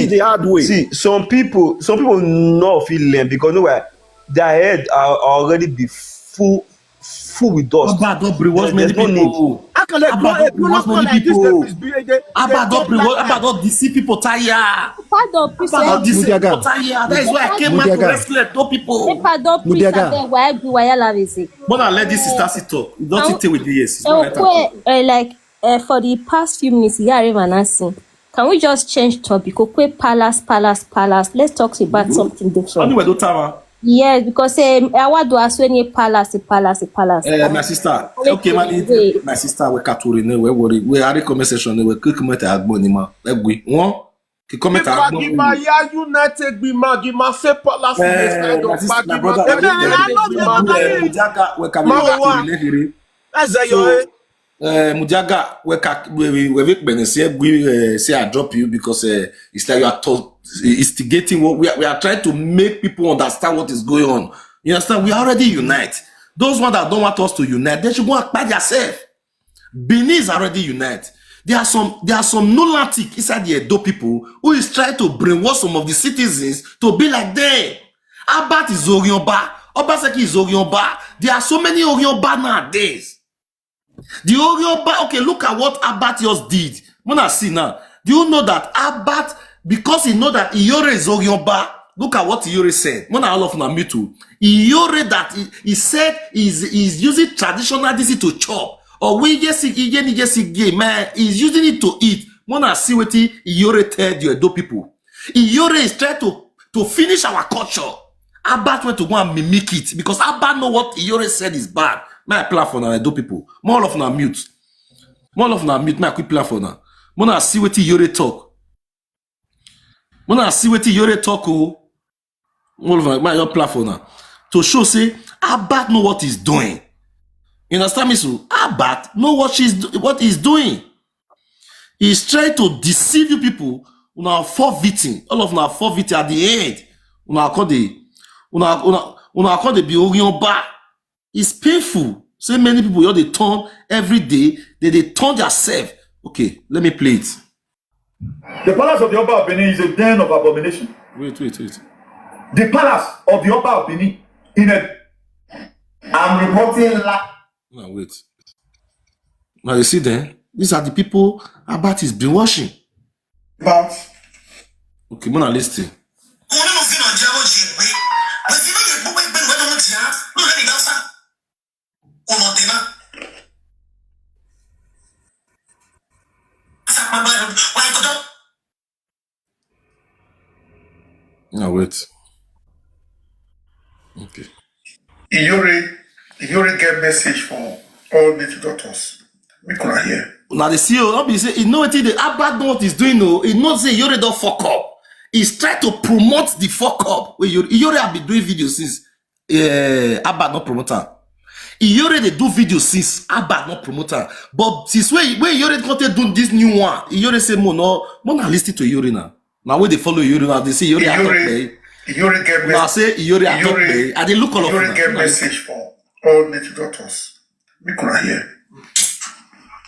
learn it the hard way. See, some people, some people no fit learn because no why their head are already be full, full with dust. Oba don brainwash There- many there's no need. People. How can they Abba blow don a blow brainwash many like this? People. They, they, Abba don talk brainwash. Like Abba don deceive people tire. Pardon, please. Abba don Eh, deceive people Mudiaga. tire. That is why I came back to Mudiaga. rescue people. Pardon, please. Mudiaga. Abeg, why be why love is it? But I let this sister sit talk. You don't Now- think take with the yes. It's Eh, not right time. Okwe, eh, like, eh, for the past few minutes, yeah, even announcing. Can we just change topic? Okwe, palace, palace, palace. Let's talk about something different. Anyway, don't tell her. Yes, because eh, I want to ask when a palace, a palace, a palace. Eh, my sister. Wait, Okay, man. wait. My sister, we can't worry. We worry. We are in comment section. We click comment at Bonima. Like we one. The comment at Gbagima ya unite gbima gbima say palace Eh, is kind my of sister, my gbagima. brother, Ebe my I no sister, dey bother eh, you. Mudiaga, we can Ma be wa. to the lady. That's a So, your uh, Mudiaga, we can we we we we say we say I drop you because uh, it's like you are to, instigating what we are, we are trying to make people understand what is going on. You understand? We already unite. Those ones that don't want us to unite, they should go and pack themselves. Benin is already unite. There are some there are some lunatic inside the Edo people who is trying to brainwash some of the citizens to be like them. Albert is Orionba, Obaseki is Orionba. There are so many Orionba nowadays. The Orionba, okay, look at what Albert just did. When I see now, do you know that Albert, because he know that Iyore is Orionba, look at what Iyore said. When I all of Namutu, Iyore that he, he said is is using traditional disease to chop. Or we get sick, he get, he get sick gay, man, he's using it to eat. When I see what he, Iyore tell the Edo people, Iyore is trying to to finish our culture. Albert went to go and mimic it because Albert know what Iyore said is bad. My plan for now, Edo people. More of now mute. More of now mute. My quick plan for now. When I see what Iyore talk. When I see what Iyore talk, oh, more of my your plan for now. To show say Albert know what he's doing. You understand me? So Albert know what she's do- what he's doing. He's trying to deceive you people. Una are four victim. All of una are four victim at the end. Una come dey, una una una come dey be Orionba. It's painful. Say many people here they turn every day. They they turn themselves. Okay, let me play it. The palace of the Oba of Benin is a den of abomination. Wait, wait, wait. The palace of the Oba of Benin in a I'm reporting la- Now wait. Now you see them. These are the people Albert is brainwashing. about Okay, Mona, listen. Wọn náà fi nàìjíríà wọn ṣe pé bẹsẹ ló lè gbogbo ẹgbẹ́ ìwé ló ń tì á ló lẹ́nu ìdáfà kò mọ̀ tẹ̀ náà. Sápábá wáyé kọjọ́. Now wait. Okay. Iyore Iyore get message for all native doctors. Make una hear. Now the C E O, not be say he know what the Albert know what he's doing. No, he know say Iyore don't fuck up. He's trying to promote the fuck up. When Iyore, Iyore have been doing videos since uh, Albert not promoter. Iyore they do videos since Albert not promoter. But since when when Iyore come take do this new one, Iyore say more no, more na listen to Iyore now. Now when they follow Iyore now, they say Iyore I talk Iyore pay. Iyore get Now I message. say Iyore I talk Iyore pay. I dey look all of Iyore una. Get Una listen. Message for all native doctors. Make una hear.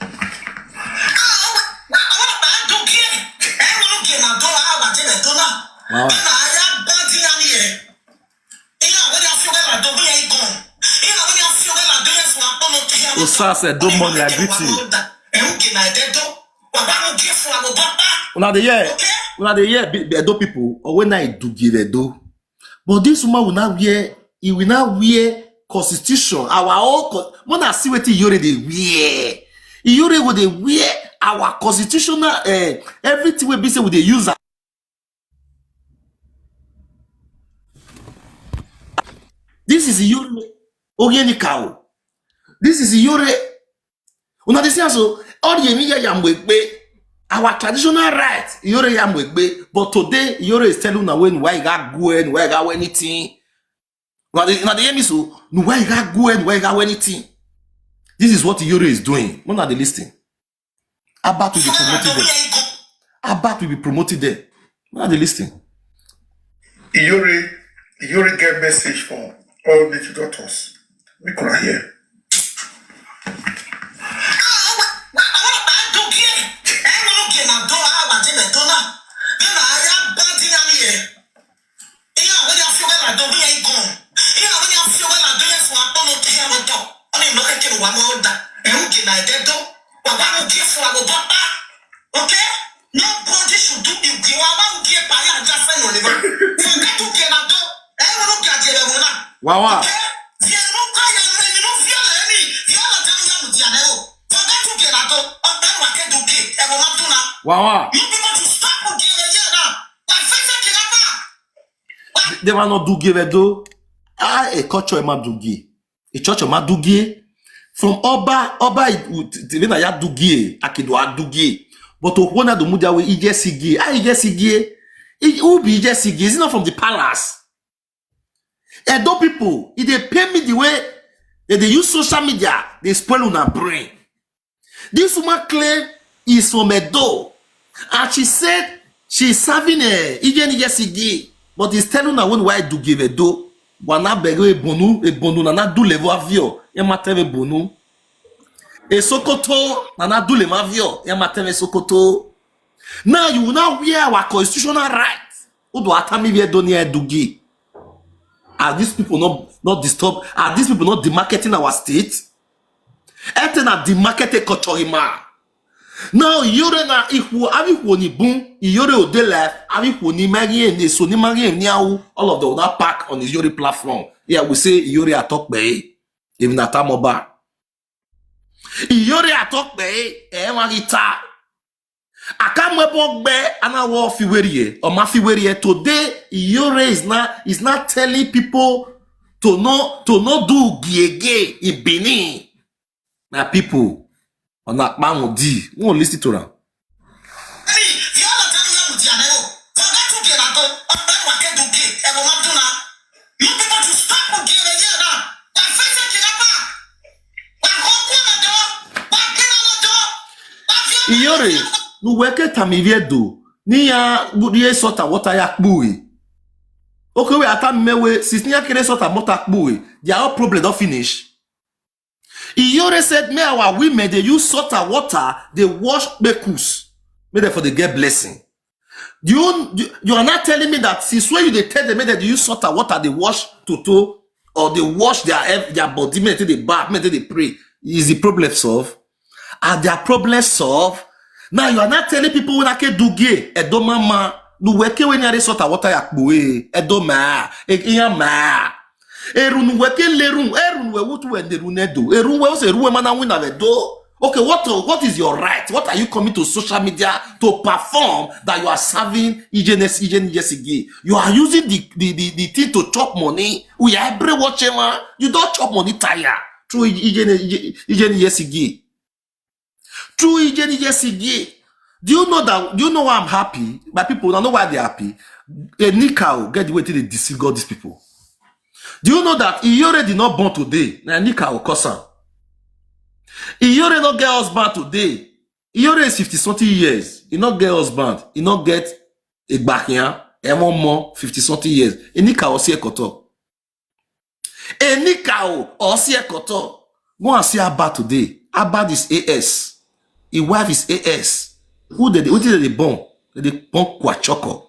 Àwọn ọlọ́pàá dùn kí ẹ̀ ẹ̀ wọ́n ló kí ẹ̀ máa dọ́là àwọn àti ẹ̀ dọ́là. Wow. Ẹ̀ máa yá bá dín náà nìyẹn. Ilé àwọn ní afíọ́gẹ́ máa dọ́gbé yẹn gan. Ilé àwọn ní afíọ́gẹ́ máa dọ́gbé yẹn fún apọ́nà kí ẹ̀. Osas, eh, don't money, I greet you. Ẹ̀ ń kì máa dẹ́ dọ́. Bàbá mi kí fún àwọn bàbá. Una dey hear? Okay? Una dey hear Be- Be- Edo people, or when I do give Edo. But this woman will not wear, he will not wear constitution. Our own, co- when I see wetin Iyore dey wear, Iyore go dey wear our constitutional, eh, everything wey be say we dey use am. This is Iyore Oyenika o. This is Iyore. Una dey see am so, all the Emi ya ya mgbe, our traditional right, Iyore ya mgbe. But today, Iyore is telling una when why ga go and why ga anything. Una dey, una dey hear me so? No, why ga go and why ga anything. This is what Iyore is doing. Una dey listen. About to be promoted them. About to be promoted them. Una dey listen. Iyore, Iyore get message for all native doctors. Make una hear. Okay? Nobody should do it. Forget to get out. Wawa. Okay? Wawa. You people should stop with the idea now. They were not do give it though. Ah, a culture ma do give. A church ma do give. From Oba, Oba, even I do give. Akedo do give. But Ohona do mudia we ije sige. Ah, ije sige. Who be ije sige? Is it not from the palace? Edo people, e dey pain me the way they dey use social media dey spoil una brain. This woman claim is from Edo, and she said she is serving a Ije Nije Sige, but is telling una when why do give Edo. Wana bego ebonu ebonu na na du level avio. Ema teve ebonu. E Sokoto na na du le mavio. Ema teve Sokoto. Now you will now wear our constitutional right. Udo atami vie do ni edugi. Are these people not not disturb? Are these people not demarketing our state? Ete na demarket a culture ima. Now Iyore na ihu abi ihu ni bun. Iyore ode life abi ihu ni magi ni so ni magi ni awu. All of them will now pack on Iyore platform. Yeah, we say Iyore atok be. Even Atamoba. Iyore atok be e magi ta. Akamwebo gbe anawo fiwerie or ma fiwerie. Today Iyore is not is not telling people to no to no do giege in Benin. My people, on that man will di won't listen to them. Iyore, nuweke tamiviedo, ni ya ye sota water ya kpue. Okay, we atam mewe, since ni ya kere sota water kpue, their whole problem don't finish. Iyore said, may our women they use salt and water, they wash bekus. May they for the get blessing. Do you, do you are not telling me that since when you they tell them that they use salt and water, they wash toto or they wash their ev- their body, may they bath, may they pray, is the problem solved? Are their problems solved? Now you are not telling people when I can do gay, Edo mama, no weke when you salt and water yakboe, Edo ma, Iya ma. Erun weke lerun, erun we wutu we nerun edo, erun we ose erun we mana win ave do. Okay, what what is your right? What are you coming to social media to perform that you are serving Ijenes Ijen Yesigi? You are using the the the, the thing to chop money. We are every watching man. You don't chop money tire through Ijen Ijen Yesigi. True Ije Nije Sige. Do you know that? Do you know why I'm happy? My people, I know why they're happy. A Nikao get the way they deceive God, these people. Do you know that Iyore did not born today? Na Nikao Kosan. Iyore not get husband today. Iyore is fifty something years. He not get husband. He not get a back here. Everyone more fifty something years. A Nikao see a koto. Enikao or see a koto. Go and see Abba today. Abba is A S. His wife is A S. Who they what did they born? They born Kwachoko.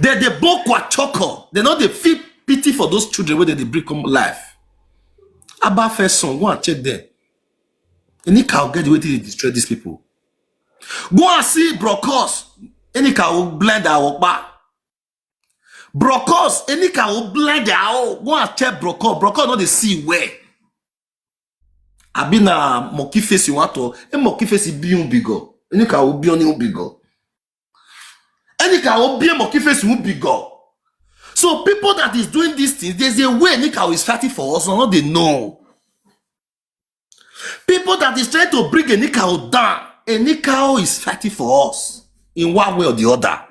They they born Kwachoko. They know they feel pity for those children where they bring come life. Abba first son, go and check them. Enikao get the way they destroy these people. Go and see Brokos. Enika will blind our okpa. Brokos, Enika will blind our. Go and check Brokos. Brokos no dey see well. Abi na monkey face you want to? E monkey face be un bigo. Enika will be on un bigo. Enika will be a monkey face un bigo. So people that is doing these things, there's a way Enika is fighting for us. No, they know. People that is trying to bring Enikao down, Enikao is fighting for us in one way or the other.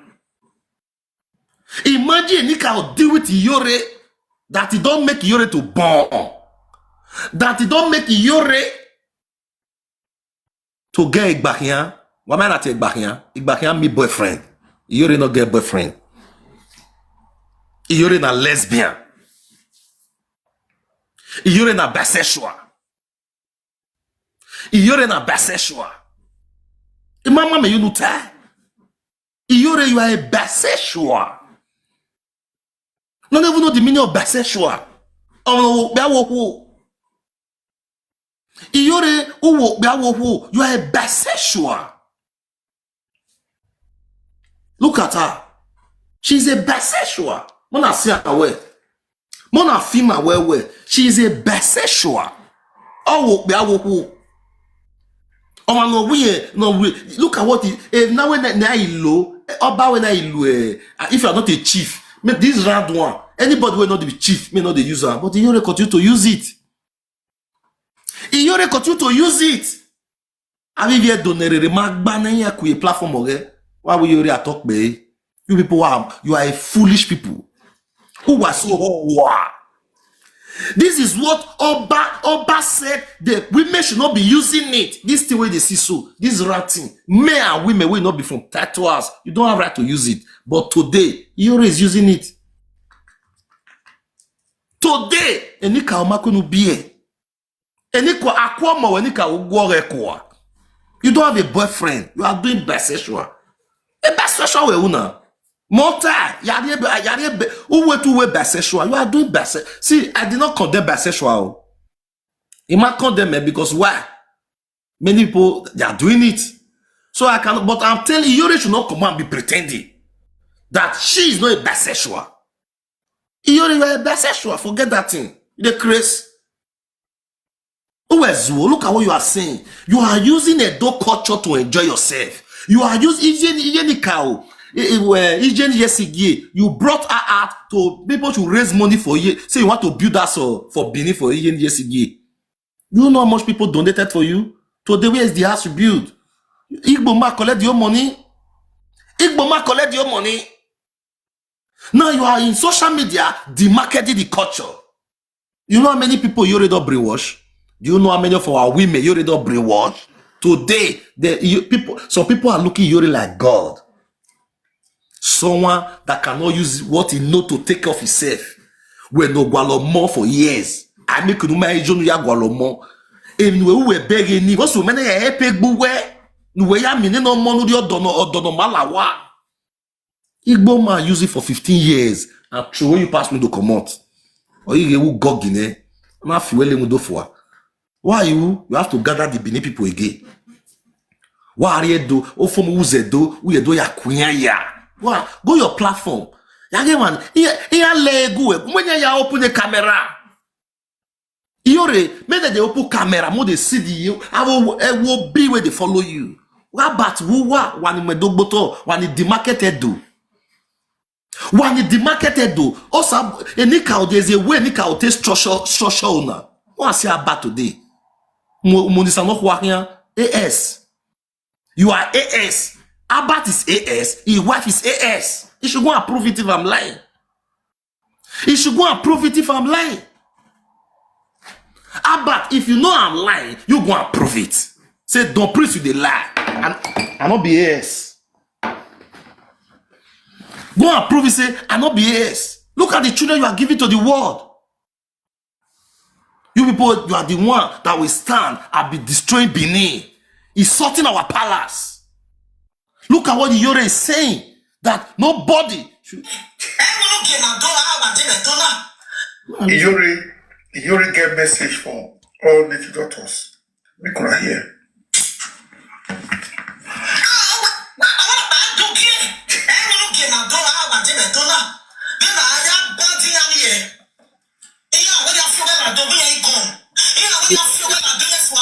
Imagine Enikao deal with Iyore, that he don't make Iyore to born, that he don't make Iyore to get Igbahian. Why am I not Igbahian? Igbahian me boyfriend. Iyore not get boyfriend. Iyore na lesbian. Iyore na bisexual. Iyore na bisexual. Imama me you nuta. Iyore, you are a bisexual. No even know the meaning of bisexual. Oh, Iyore, uwo, you are a bisexual. Look at her. She's a bisexual. Mona see her well. Mona feel her well well. She is a bisexual. Oh, we are who? Oh, no, we no we look at what he, eh, now when I low, Oba when I low, eh, if you are not a chief, make this round one. Anybody will not be chief, may not dey use her, but you continue to use it. Iyore continue to use it. Abi vie donerere ma gba na ya ku platform oge. Why will you talk be? You people are, you are a foolish people. Who was so wow. This is what Oba Oba said. The women should not be using it. This thing where they see so. This ranting. Men and women will not be from Tatuas. You don't have right to use it. But today, Iyore is using it. Today, Enika Omakunu beer. Enika Akwomo Enika Ugwore Kwa. You don't have a boyfriend. You are doing bisexual. A bisexual we una. Mota, yari ebe, yari ebe, uwe tu we bisexual. You are doing bisexual. See, I did not condemn bisexual. I might condemn it because why? Many people, they are doing it. So I can, but I'm telling you, Iyore should not come and be pretending that she is not a bisexual. Iyore, you are a bisexual. Forget that thing. You dey craze. Uwezuo, look at what you are saying. You are using Edo culture to enjoy yourself. You are using Ijeni Ijeni Kao. Ijeni Yesigie. You brought her out to people to raise money for you. Say you want to build house for, for Benin for Ijeni Yesigie. Do you know how much people donated for you? Today, where is the house you build? Igbo ma collect your money. Igbo ma collect your money. Now you are in social media, demarketing the culture. You know how many people you already brainwash? Do you know how many of our women you already brainwash? Today, the you, people, some people are looking Iyore like God. Someone that cannot use what he know to take care of himself. We no gwalo more for years. I make no my journey ya gwalo more. And we we beg ni. What's so many help we we. No we ya mi no more no di odono odono malawa. Igbo man use it for fifteen years and throw you pass window comot. Or you get who gog in eh? Na fi wele window for. Why you? You have to gather the Benin people again. Why are you do? Ofom uze do? Uye do ya kunya ya. Why? Go your platform. Ya get man. Iya iya legu e. When ya open the camera. Iyore, make dem dey open camera, make dem see the you. I will, I will be where they follow you. What about who? Wa wani medogboto, wani demarketed do? Wani demarketed do? Osa Enika, there's a way Enika will take structure structure owner. What I say about today? Mo mo ni sano kwa here. A S. You are A S. Albert is A S. His wife is A S. He should go and prove it if I'm lying. He should go and prove it if I'm lying. Albert, if you know I'm lying, you go and prove it. Say, don't preach with a lie. I, I not be A S. Go and prove it. Say, I not be A S. Look at the children you are giving to the world. You people, you are the one that will stand and be destroying Benin, insulting our palace. Look at what Iyore is saying, that nobody should. Iyore, Iyore get message for all native doctors. Make una hear.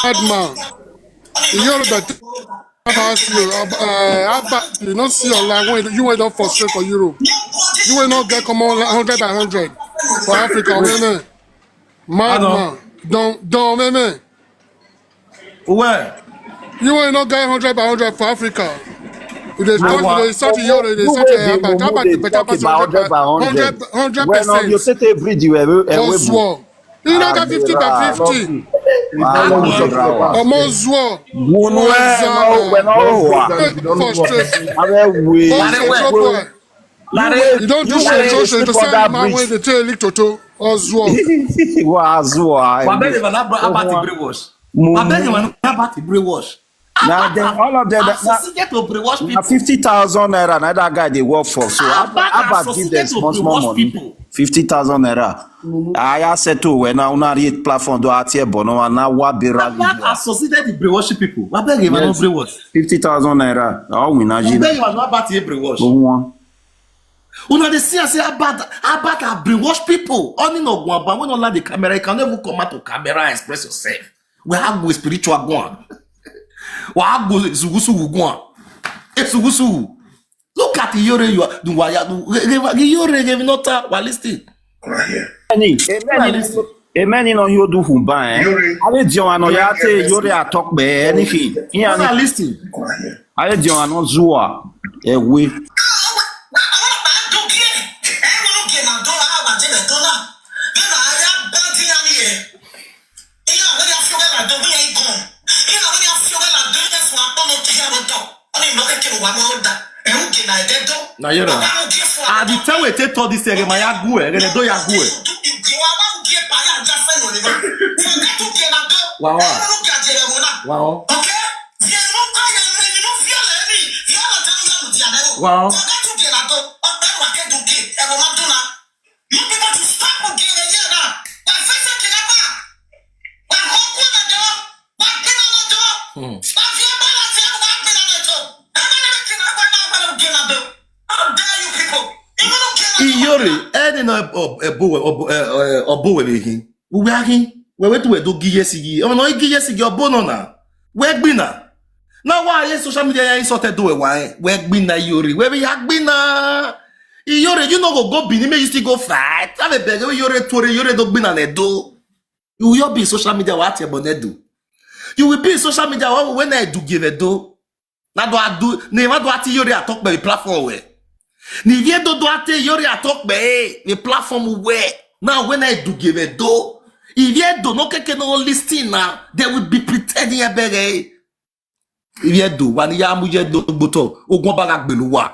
madman. You hear that? About you, uh, about you no see your life when you wey don frustrate for Europe. You wey no get common like hundred by hundred for Africa, man. Madman, don don man. Where? You wey no get hundred by hundred for Africa. You dey talk, you dey insult your, you dey insult your about about the better pass hundred by hundred, hundred percent. When you set a bridge, you will. Oswald. You no get fifty by fifty. Omo Oswald. Wunu ẹ no wẹ no hua. Frustrate. Abẹ wẹ. Frustrate boy. You don do show show show to say man wey dey tell leak toto. Oswald. Wa azu wa. Wabeg if na about the brainwash. Wabeg if na about the brainwash. Now then all of them. Associate to brainwash Na people. Fifty thousand naira na that guy dey work for, so Abak Abak give them associate to small small brainwash money. People. Fifty thousand naira. Aya settle well now. Una rate platform do atie bono na wa be rally. Abak associate the brainwash people. Wabeg if na Yes. Brainwash. Fifty thousand naira. All we na jin. Wabeg if na about the brainwash. One. Una dey see am say Abak Abak have brainwash people. Only no go about when no like the camera. You can never come out to camera and express yourself. We have go spiritual go on. We have go sugusugu go on. Esugusugu. Look at Iyore, you are the wire. Iyore gave not a while listening. Amen. Amen. No yodu humba eh. Ale dion ano ya te Iyore atok be anything. Iya Una ni. Listen. Ale dion ano zuwa. Ewe. Na here na. At the time we take all this thing, my ya go eh, gonna do ya go eh. Wow. Wow. Wow. Hmm. Iyore, any no obo obo obo obo we hin. We are hin. We wait we do giye sigi. Oh no giye sigi obo no na. We gbina. Now why are you social media ya insulted do we why? We gbina Iyore. We be ya gbina. Iyore, you no go go Benin, make you still go fight. Have a beg Iyore tore Iyore do gbina ne do. You will be social media what you gonna do. You will be social media what when I do give a do. Na do I do ne ma do ati Iyore atok be platform we. Ni vie do do ati Iyore atok be the platform we. Now when I do give a do. If you do no keke no listen now, they will be pretending a beg eh. If you do one ya mu je do gboto ogun baga gbelu wa.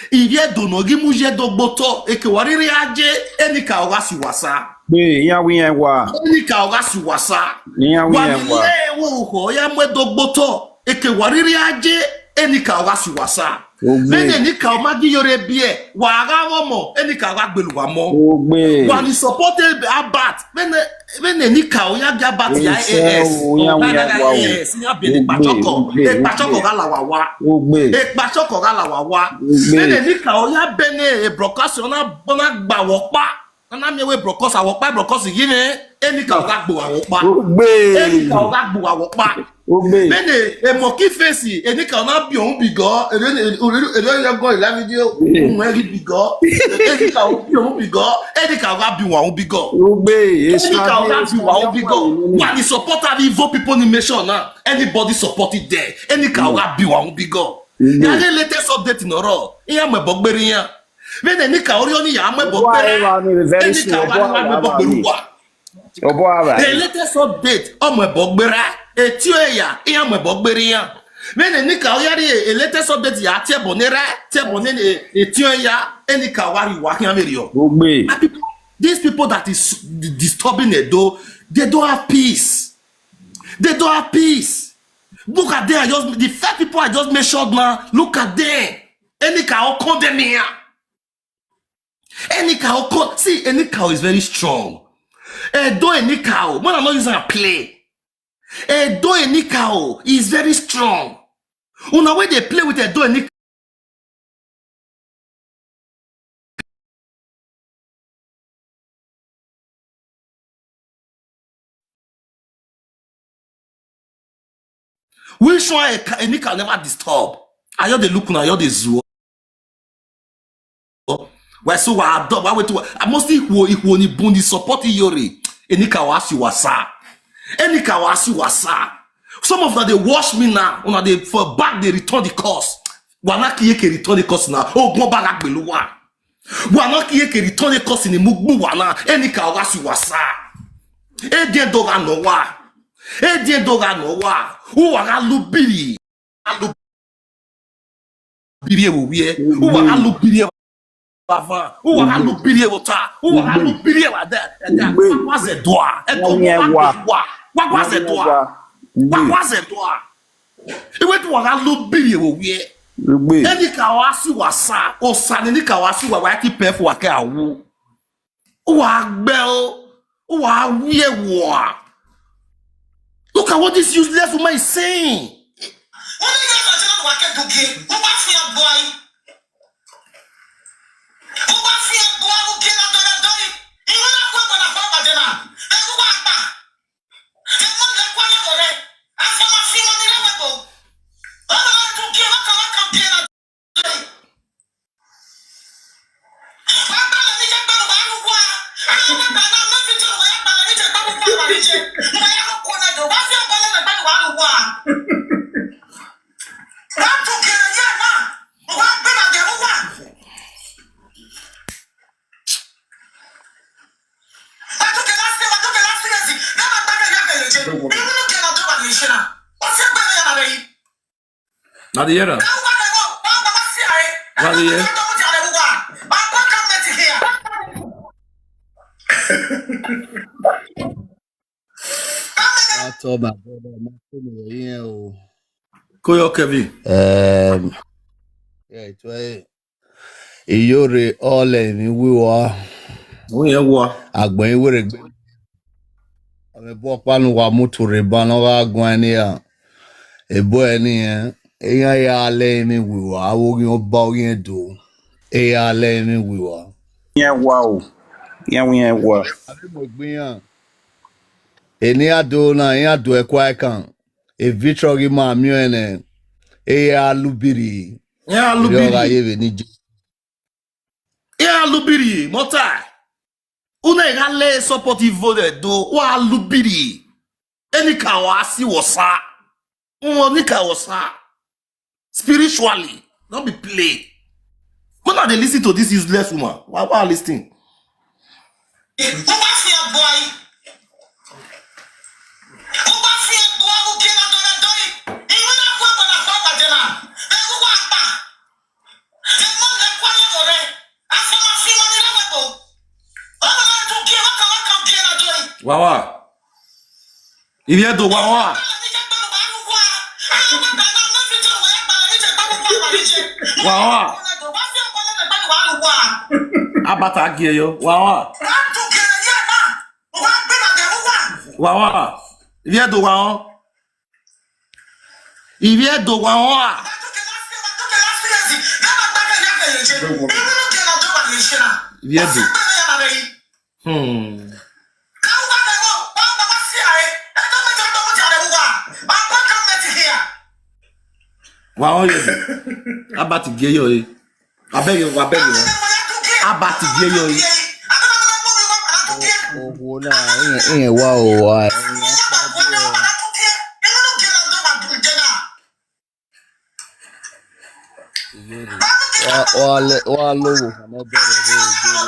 If you do no gi mu je do gboto eke wariri aje enika oga si wasa. Be ya wi en wa. Enika oga si wasa. Ya wi Wa en ni wa. le wo ko ya mu do gboto eke wariri aje enika oga si wasa. Ogbe. Mene nika o magi Iyore bie wa aga wo mo enika oga gbelu wa mo. Ogbe. Wa ni support Abak. Mene mene nika o ya ga Abak ya Ese AS. o ya wi en wa o. AS ya be the Ogbe, pachoko. ogbe, E pachoko ogbe. Ga la wa wa. Ogbe. E pachoko Ga la wa wa. Ogbe. Mene nika o ya bene e broadcast ona bona gba wo pa. Na mi we broadcast awo pa broadcast yi ne. Enika oga gbo awo pa. Ogbe. Enika oga gbo awo pa. Ogbe. Mene e mo ki face enika ona bi on bi go. Ere ere ya go la video. Mo e bi go. Enika o bi on bi go. Enika oga bi wa on bi go. Ogbe. Enika oga bi wa on bi go. Wa ni support abi evil people ni mission na. Anybody support it there. Enika oga bi wa on bi go. Ya le latest update no ro. Iya mo bo gbere ya. Mene enika ori oni ya mo bo gbere. Enika oga ni wa mo bo gbere wa. Obo ara. The latest update ọmọ ẹbọ gbéra etí ẹyà ìyá ọmọ ẹbọ gbére yàn. Mene nika oyari a latest update ya tiẹ bọ nira tiẹ bọ nene etí ẹyà enika wari wa kí wọn mèrì ọ. Ogbe. My people, these people that is disturbing Edo, they don't have peace. They don't have peace. Look at them. I just the first people I just mentioned now. Look at them. Enika o condemn here. Enika o con see Enika is very strong. Edo Enika o, when I no use am play. Edo Enika o is very strong. Una wey dey play with Edo Enika. Which one Eka- Enika never disturb? I just dey look una, I just dey zuo. Why so wa adopt? Why wait? I mostly Ihuo Ihuo ni Bundi support Iyore. Enika wa ask you wasa. Enika wa ask you wasa. Some of them dey watch me now. Una dey for back dey return the cost. Wa na kiye ke return the cost now. Oh, go back beluwa. Wa na kiye ke return the cost in the mugbu wa na. Enika wa ask you wasa. Edien doga no wa. Edien doga no wa. Uwa ga lubiri. Lubiri ewo wie. Uwa ga lubiri ewo avan. Uwa ga lubiri ewo ta. Uwa ga lubiri ewo da. Wa kwa ze doa. Edo wa kwa. Wa kwa ze doa. Wa kwa ze doa. Iwe tu wa ga lubiri ewo wie. Enika wa ask you wasa. Osa ni Enika wa ask you wa wa ki pe fu wa ke awu. Uwa gbe o. Uwa wie wa. Look at what this useless woman is saying. Wọ́n ní ìyá àgbàjẹ́ náà wà kẹ́dùn gé. Wọ́n bá fi ọgbọ́ ayé. Wọ́n bá fi ọgbọ́ arúgbó náà dọ́dọ́ dọ́yì. Ìwé náà kó ọgbọ́n náà kó ọgbọ́n jẹ náà. Ẹ wọ́n wá pa. Ẹ mọ́ ní ẹ̀kọ́ ayé wọ̀ rẹ̀. Afọmọ fi mọ́ ní lẹ́wọ̀ bò. Wọ́n máa dùn gé wọ́n kàn wọ́n kàn gé náà dọ́yì. Wọ́n gbọ́dọ̀ ní jẹ́ pẹ̀lú wàá rúgbó a. Àwọn ọmọ bàbá náà ló fi jẹ́ òwe àgbàlẹ̀ ní jẹ́ pẹ̀lú wàá rúgbó a. Wọ́n yá kó kó náà dùn. Wọ́n fi ọgbọ́n lẹ́wọ̀ pẹ̀lú wàá rúgbó a. Na the year. Na the year. That's all my brother. Nothing here. Oh. Koyo Kevin. Um, yeah, it's why Iyore ole mi wiwa. Who you wa? Agbon Iwere gbe. Ame bo panu wa mutu re ba no ga gwan ni ya. Ebo eni e. Eyan ya le mi wiwa. Awo gi oba ogi edo. Eya le mi wiwa. Yen wa o. Yen yen wa. Abi mo gbiyan. Eni ado na, eni ado e kwa e kan. E vitro gi ma mi ene. Eya lubiri. Eya lubiri. Yo ga ye be ni je. Eya lubiri, mota. Una ga le support Ivo de do. Wa lubiri. Enika wa si wasa. Uwo Enika wasa. Spiritually, don't be play. When I dey listen to this useless woman, why why I listen? Who bá fi ọgbọ ayé? Who bá fi ọgbọ arúgbó náà tó lọ dọ́yì? Ìwé náà kó ọgbọ̀n náà kó ọgbà jẹ náà. Ẹ wọ́n wá pa. Ẹ mọ́ ní ẹ̀kọ́ ayé wọ̀ rẹ̀. Afọmọ fi wọn ní lẹ́wọ̀ bò. Wọ́n máa tún kí ẹ wọ́n kàn wọ́n kàn kí ẹ náà dọ́yì. Wawa. Iviedo wawa. Wawa. Abata gieyo wawa. Wawa. Iviedo wawa. Iviedo wawa. Iviedo. Hmm. Wa o ye. Abati ge yo e. Abeg yo, abeg yo. Abati ge yo e. Owo na iyen wa o wa. Wa wa le wa lo wo kan mo bẹ̀rẹ̀ wo wo.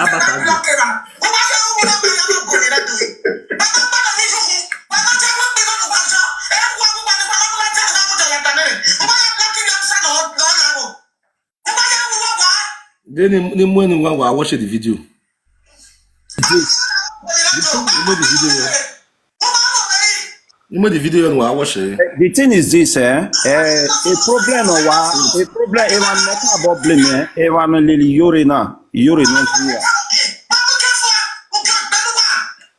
Abata ge. Then ni ni mo ni wa wa watch the video. This. You know the video. You know the video and wa watch it. The thing is this, eh? Eh, a problem or wa, a problem. Everyone make a problem, eh? Everyone lili Iyore na, Iyore no here.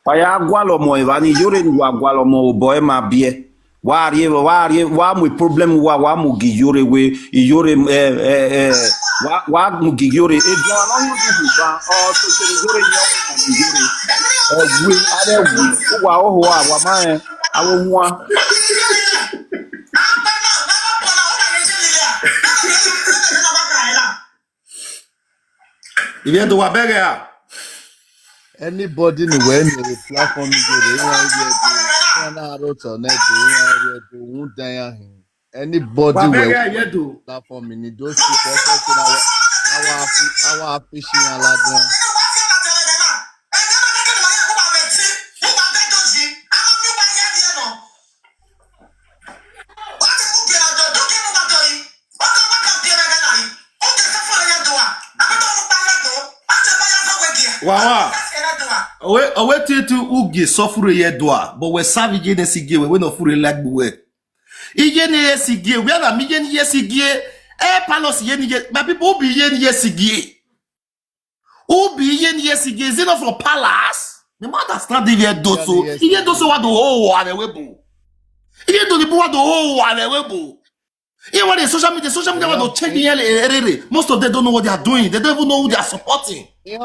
Oya gwalo mo Ivani Iyore ni wa gwalo mo boy ma bie. Wa rie, wa rie, wa mu problem wa, wa mu gi Iyore we, Iyore, eh, eh, eh, wa, wa mu gi Iyore. E dia no hu du ba, o so se Iyore ya mu Iyore. Eh, we, are we, wa o wa, wa ma, eh, awo wa. Ibi e do wa bege a. Anybody ni we ni platform ni go dey, wan hear the, wan na road on net, wan hear the, who die him. Anybody we platform ni do see for our, our, our fishing alagan. Wawa. Owe, owe ti tu uge sofure ye dua, but we savi je ne si ge we, we no fure like we. Ije ne ye si ge, we na mi je ne ye si ge. Eh, palace ye ne ye, my people be ye ne ye si ge. Who be Iye ni Iye Sige? Is it not from palace? The man understand the Iye Doso. Iye Doso wa do ho wa we bo. Iye do the wa do ho wa we bo. Iye wa the social media, social media wa do change the erere. Most of them don't know what they are doing. They don't even know who they are supporting. Iye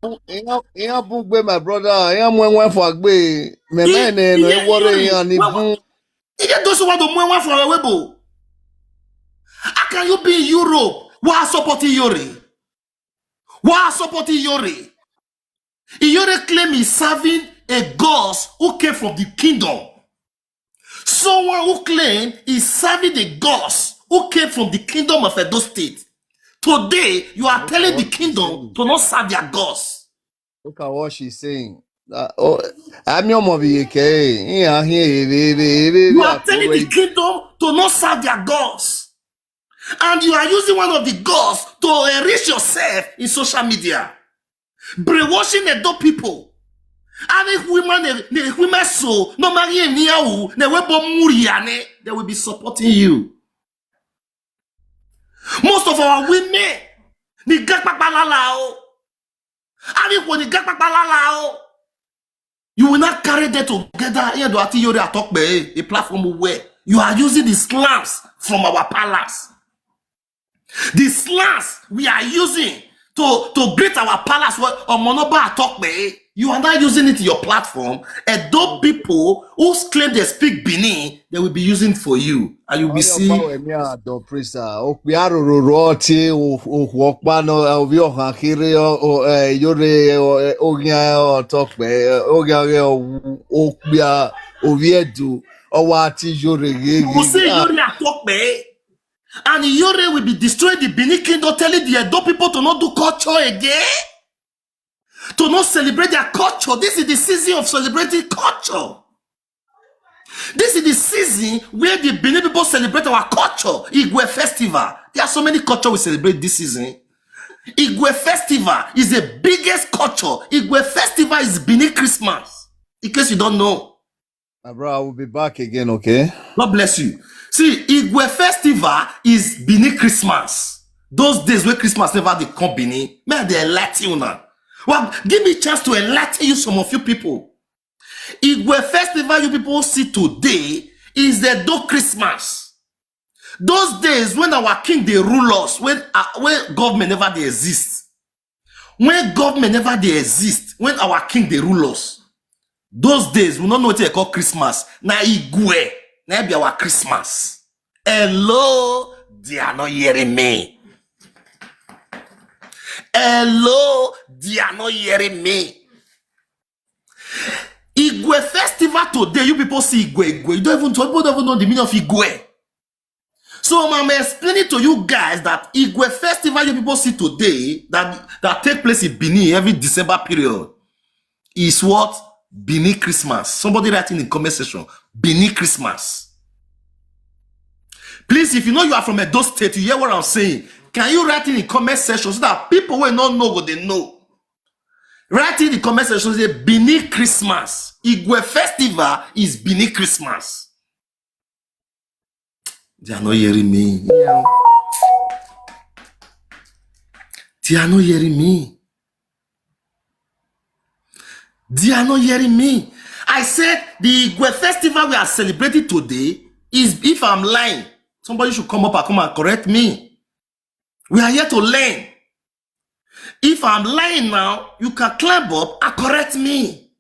bu, Iye, Iye bu gbe, my brother. Iye mu enwe for agbe. Me me ne no worry Iye ni bu. Iye Doso wa do mu enwe for we bo. How can you be in Europe while supporting Iyore? Why supporting Iyore? Iyore claim he's serving a gods who came from the kingdom. Someone who claim he's serving the gods who came from the kingdom of Edo State. Today, you are telling the kingdom to not serve their gods. Look at what she's saying. Uh, oh, I'm your movie, okay? You are telling the kingdom to not serve their gods. And you are using one of the gods to enrich yourself in social media. Brainwashing Edo people. Having women, the women so, no marry anyhow, they will be supporting you. Most of our women, the gakpakpalala o. Having when the gakpakpalala o. You will not carry them together. Here do ati Iyore Atokpe, a platform where you are using the slams from our palace. The slams we are using to, to greet our palace, where Omonoba Atokpe, you are not using it in your platform. Edo people who claim they speak Benin, they will be using for you. And you will be seeing. Okpi arụrụ rụọ tie okwu ọkpa na obi ọha kiri Iyore oge Atokpe oge agha okpi a obi edu ọwa ati Iyore gị. You will see Iyore Atokpe. And Iyore will be destroying the Benin kingdom, telling the Edo people to not do culture again, to not celebrate their culture. This is the season of celebrating culture. This is the season where the Benin people celebrate our culture, Igwe Festival. There are so many culture we celebrate this season. Igwe Festival is the biggest culture. Igwe Festival is Benin Christmas, in case you don't know. My bro, I will be back again, okay? God bless you. See, Igwe Festival is Benin Christmas. Those days where Christmas never dey come Benin, may I dey enlighten you now. Well, give me a chance to enlighten you, some of you people. Igwe Festival you people see today is the Edo Christmas. Those days when our king dey rule us, when, uh, when government never dey exist, when government never dey exist, when our king dey rule us, those days we no know wetin they call Christmas. Na Igwe, na be our Christmas. Hello, they are not hearing me. Hello, they are not hearing me. Igwe Festival today, you people see Igwe, Igwe. You don't even, some people don't even know the meaning of Igwe. So I'm explaining to you guys that Igwe Festival you people see today that, that take place in Benin every December period is what? Benin Christmas. Somebody write in the comment section, Benin Christmas. Please, if you know you are from Edo State, you hear what I'm saying, can you write in the comment section so that people wey no know go dey know? Write in the comment section, say Benin Christmas. Igwe Festival is Benin Christmas. They are not hearing me. They are not hearing me. They are not hearing me. I said the Igwe festival we are celebrating today is, if I'm lying, somebody should come up and come and correct me. We are here to learn. If I'm lying now, you can climb up and correct me.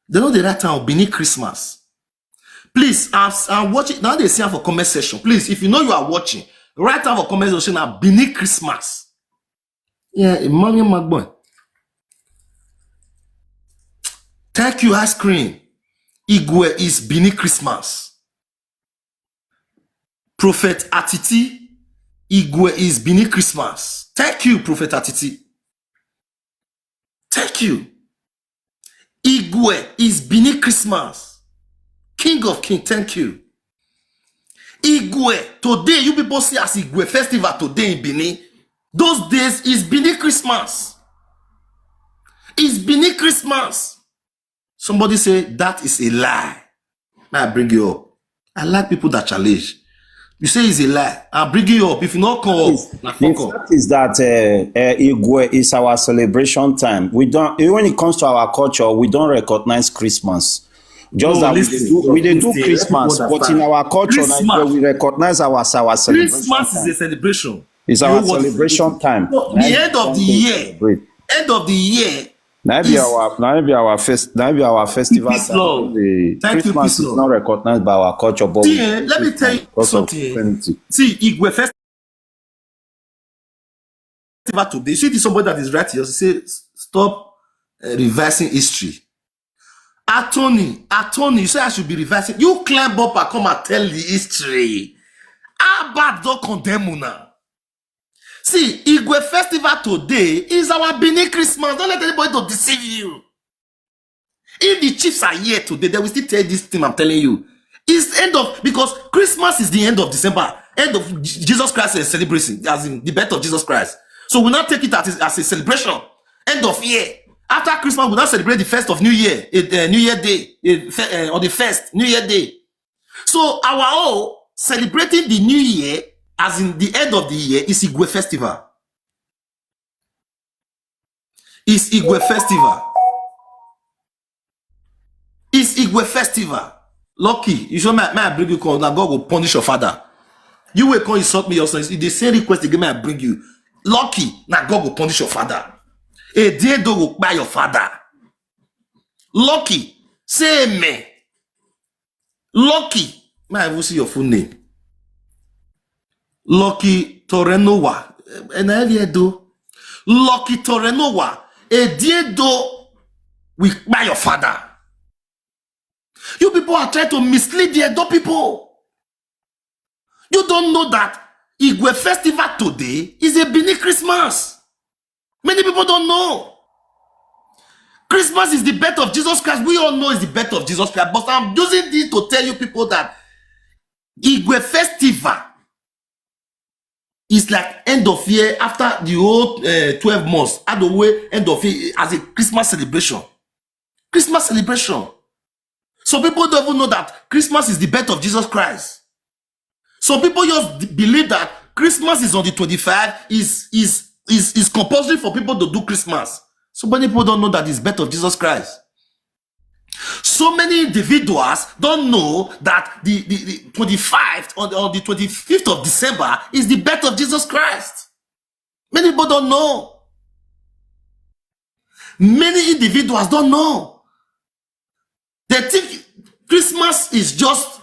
They know the right time of Benin Christmas. Please, I'm, I'm watching. Now they see am for comment section. Please, if you know you are watching, write am for comment section now, Benin Christmas. Yeah, Emmanuel Magbon. Thank you, ice cream. Igwe is Benin Christmas. Prophet Atiti, Igwe is Benin Christmas. Thank you, Prophet Atiti. Thank you. Igwe is Benin Christmas. King of King, thank you. Igwe, today you people see as Igwe festival today in Benin. Those days is Benin Christmas. It's Benin Christmas. Somebody say that is a lie. May I bring you up? I like people that challenge. You say it's a lie. I'll bring you up. If you not come up, na The fuck up. fact is that uh, uh, Igwe is our celebration time. We don't, when it comes to our culture, we don't recognize Christmas. Just No, that we dey listen, do, we dey do listen, let people Christmas, but in understand. our culture, Christmas, Nigeria, we recognize our our celebration Christmas is time. a celebration. It's You our know what? celebration time. So, Na the im end of the we year, celebrate. End of the year Na im be is our, na im be our fest, na im be our festival Peace time. Lord. The Thank you, Christmas Peace is not Lord. Recognized by our culture, but we See, eh, let me celebrate tell am you because of something. Christianity. See, Igwe festival today. See this somebody that is writing. You say stop uh, reversing history. Attorney, attorney, you say I should be reversing. You climb up and come and tell the history. How bad don't condemn you now? See, Igwe festival today is our Benin Christmas. Don't let anybody to deceive you. If the chiefs are here today, they will still tell this thing I'm telling you. It's end of, because Christmas is the end of December, end of J- Jesus Christ uh, celebration, as in the birth of Jesus Christ. So we now take it as, as a celebration. End of year. After Christmas, we now celebrate the first of New Year, eh, eh, New Year Day, eh, fe- eh, on the first New Year Day. So our own celebrating the New Year, as in the end of the year, is Igwe Festival. Is Igwe Festival. Is Igwe Festival. Lucky, you show me, may I bring you call. Now God will punish your father. You will come insult me, your son. If they say request again, may I bring you. Lucky, now God will punish your father. A day do will buy your father. Lucky, say amen. Lucky, may I even see your full name? Lucky Torenowa. And I hear do. Lucky Torenowa. A day do we buy your father. You people are trying to mislead the Edo people. You don't know that Igwe Festival today is a Benin Christmas. Many people don't know. Christmas is the birth of Jesus Christ. We all know it's the birth of Jesus Christ. But I'm using this to tell you people that Igwe Festival is like end of year after the whole uh, twelve months. At the way, end of year as a Christmas celebration. Christmas celebration. Some people don't even know that Christmas is the birth of Jesus Christ. Some people just d- believe that Christmas is on the twenty-five, is is is is compulsory for people to do Christmas. So many people don't know that it's birth of Jesus Christ. So many individuals don't know that the, the, the twenty-fifth, on the, on the twenty-fifth of December is the birth of Jesus Christ. Many people don't know. Many individuals don't know. They think Christmas is just